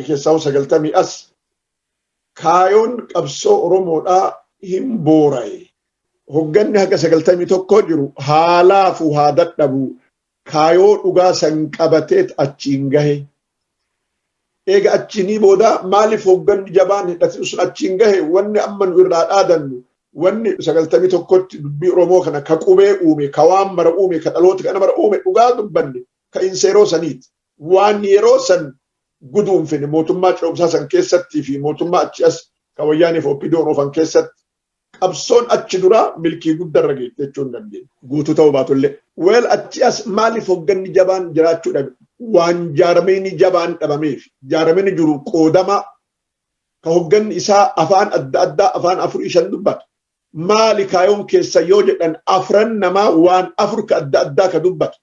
keessaa 90 as, kaayoon qabsoo Oromoodhaa hin boora'e. Hogganni haga 91 jiru haalaafu haa dadhabu, kaayoo dhugaa san qabateet achiin gahe. Eega achiinii booda maaliif hogganni jabaan hidhate sun achiin gahe? Wanni amma nu irraa dhaadannu, wanni 91tti dubbii Oromoo kana ka qubee uume, ka waan mara uume, ka dhaloota kana mara uume, dhugaa dubbanne, ka insa yeroo saniiti. Waan yeroo san guduunfine mootummaa ce'umsaa san keessattii fi mootummaa achi as ka Wayyaaniif OPDOn oofan keessatti qabsoon achi duraa milkii guddaa irra geette jechuu hin dandeenya. Guutuu ta'uu baatullee. Well, achi as maaliif hogganni jabaan jiraachuu dhabe? Waan jaarmeyni jabaan dhabameef. Jaarmeyni jiru qoodama, ka hogganni isaa afaan adda addaa, afaan afurii shan dubbatu. Maali kaayoon keessa yoo jedhan, afran namaa waan afur ka adda addaa ka dubbatu.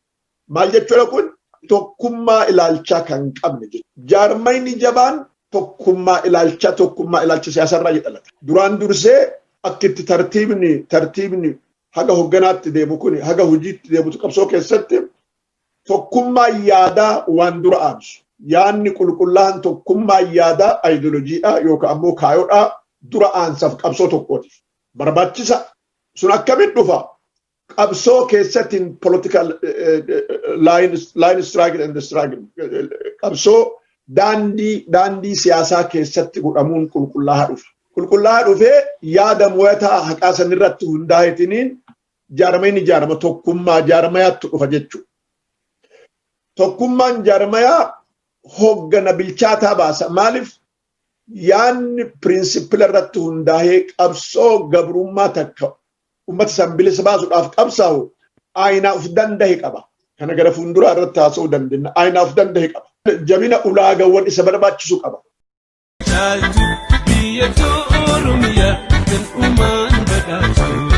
Maal jechuudha kun? Tokkummaa ilaalchaa kan qabne jechuudha. Jaarmayni jabaan tokkummaa ilaalchaa, tokkummaa ilaalcha siyaasarraa jedhalata. Duraan dursee akka itti tartiibni haga hogganaatti deemu kun, haga hojiitti deemutu, qabsoo keessatti tokkummaa yaadaa waan dura aansu. Yaanni qulqullaa'an tokkummaa yaadaa aayidolojiidha yookaan ammoo kaayoodhaa dura aansaaf qabsoo tokkootiif. Barbaachisa. Sun akkamiin dhufa? Qabsoo keessatti political line struggle and the struggle, qabsoo daandii siyaasaa keessatti godhamuun qulqullaa'aa dhufa. Qulqullaa'aa dhufee yaada mo'ataa haqaa sanirratti hundaa'etiniin jaarmayni ijaarama, tokkummaa jaarmayaatti dhufa jechuudha. Tokkummaan jaarmayaa hoggana bilchaataa baasa. Maaliif? Yaanni principle irratti hundaa'ee qabsoo gabrummaa takka ummata san bilisa baasuudhaaf qabsaa'u aayinaa of danda'e qaba. Kana gara fuulduraa irratti haasa'uu dandeenya. Aayinaa of danda'e qaba. Jabina ulaagawwan isa barbaachisu qaba. Caaltu biyya Oromiyaa kan uumaan badhaatu.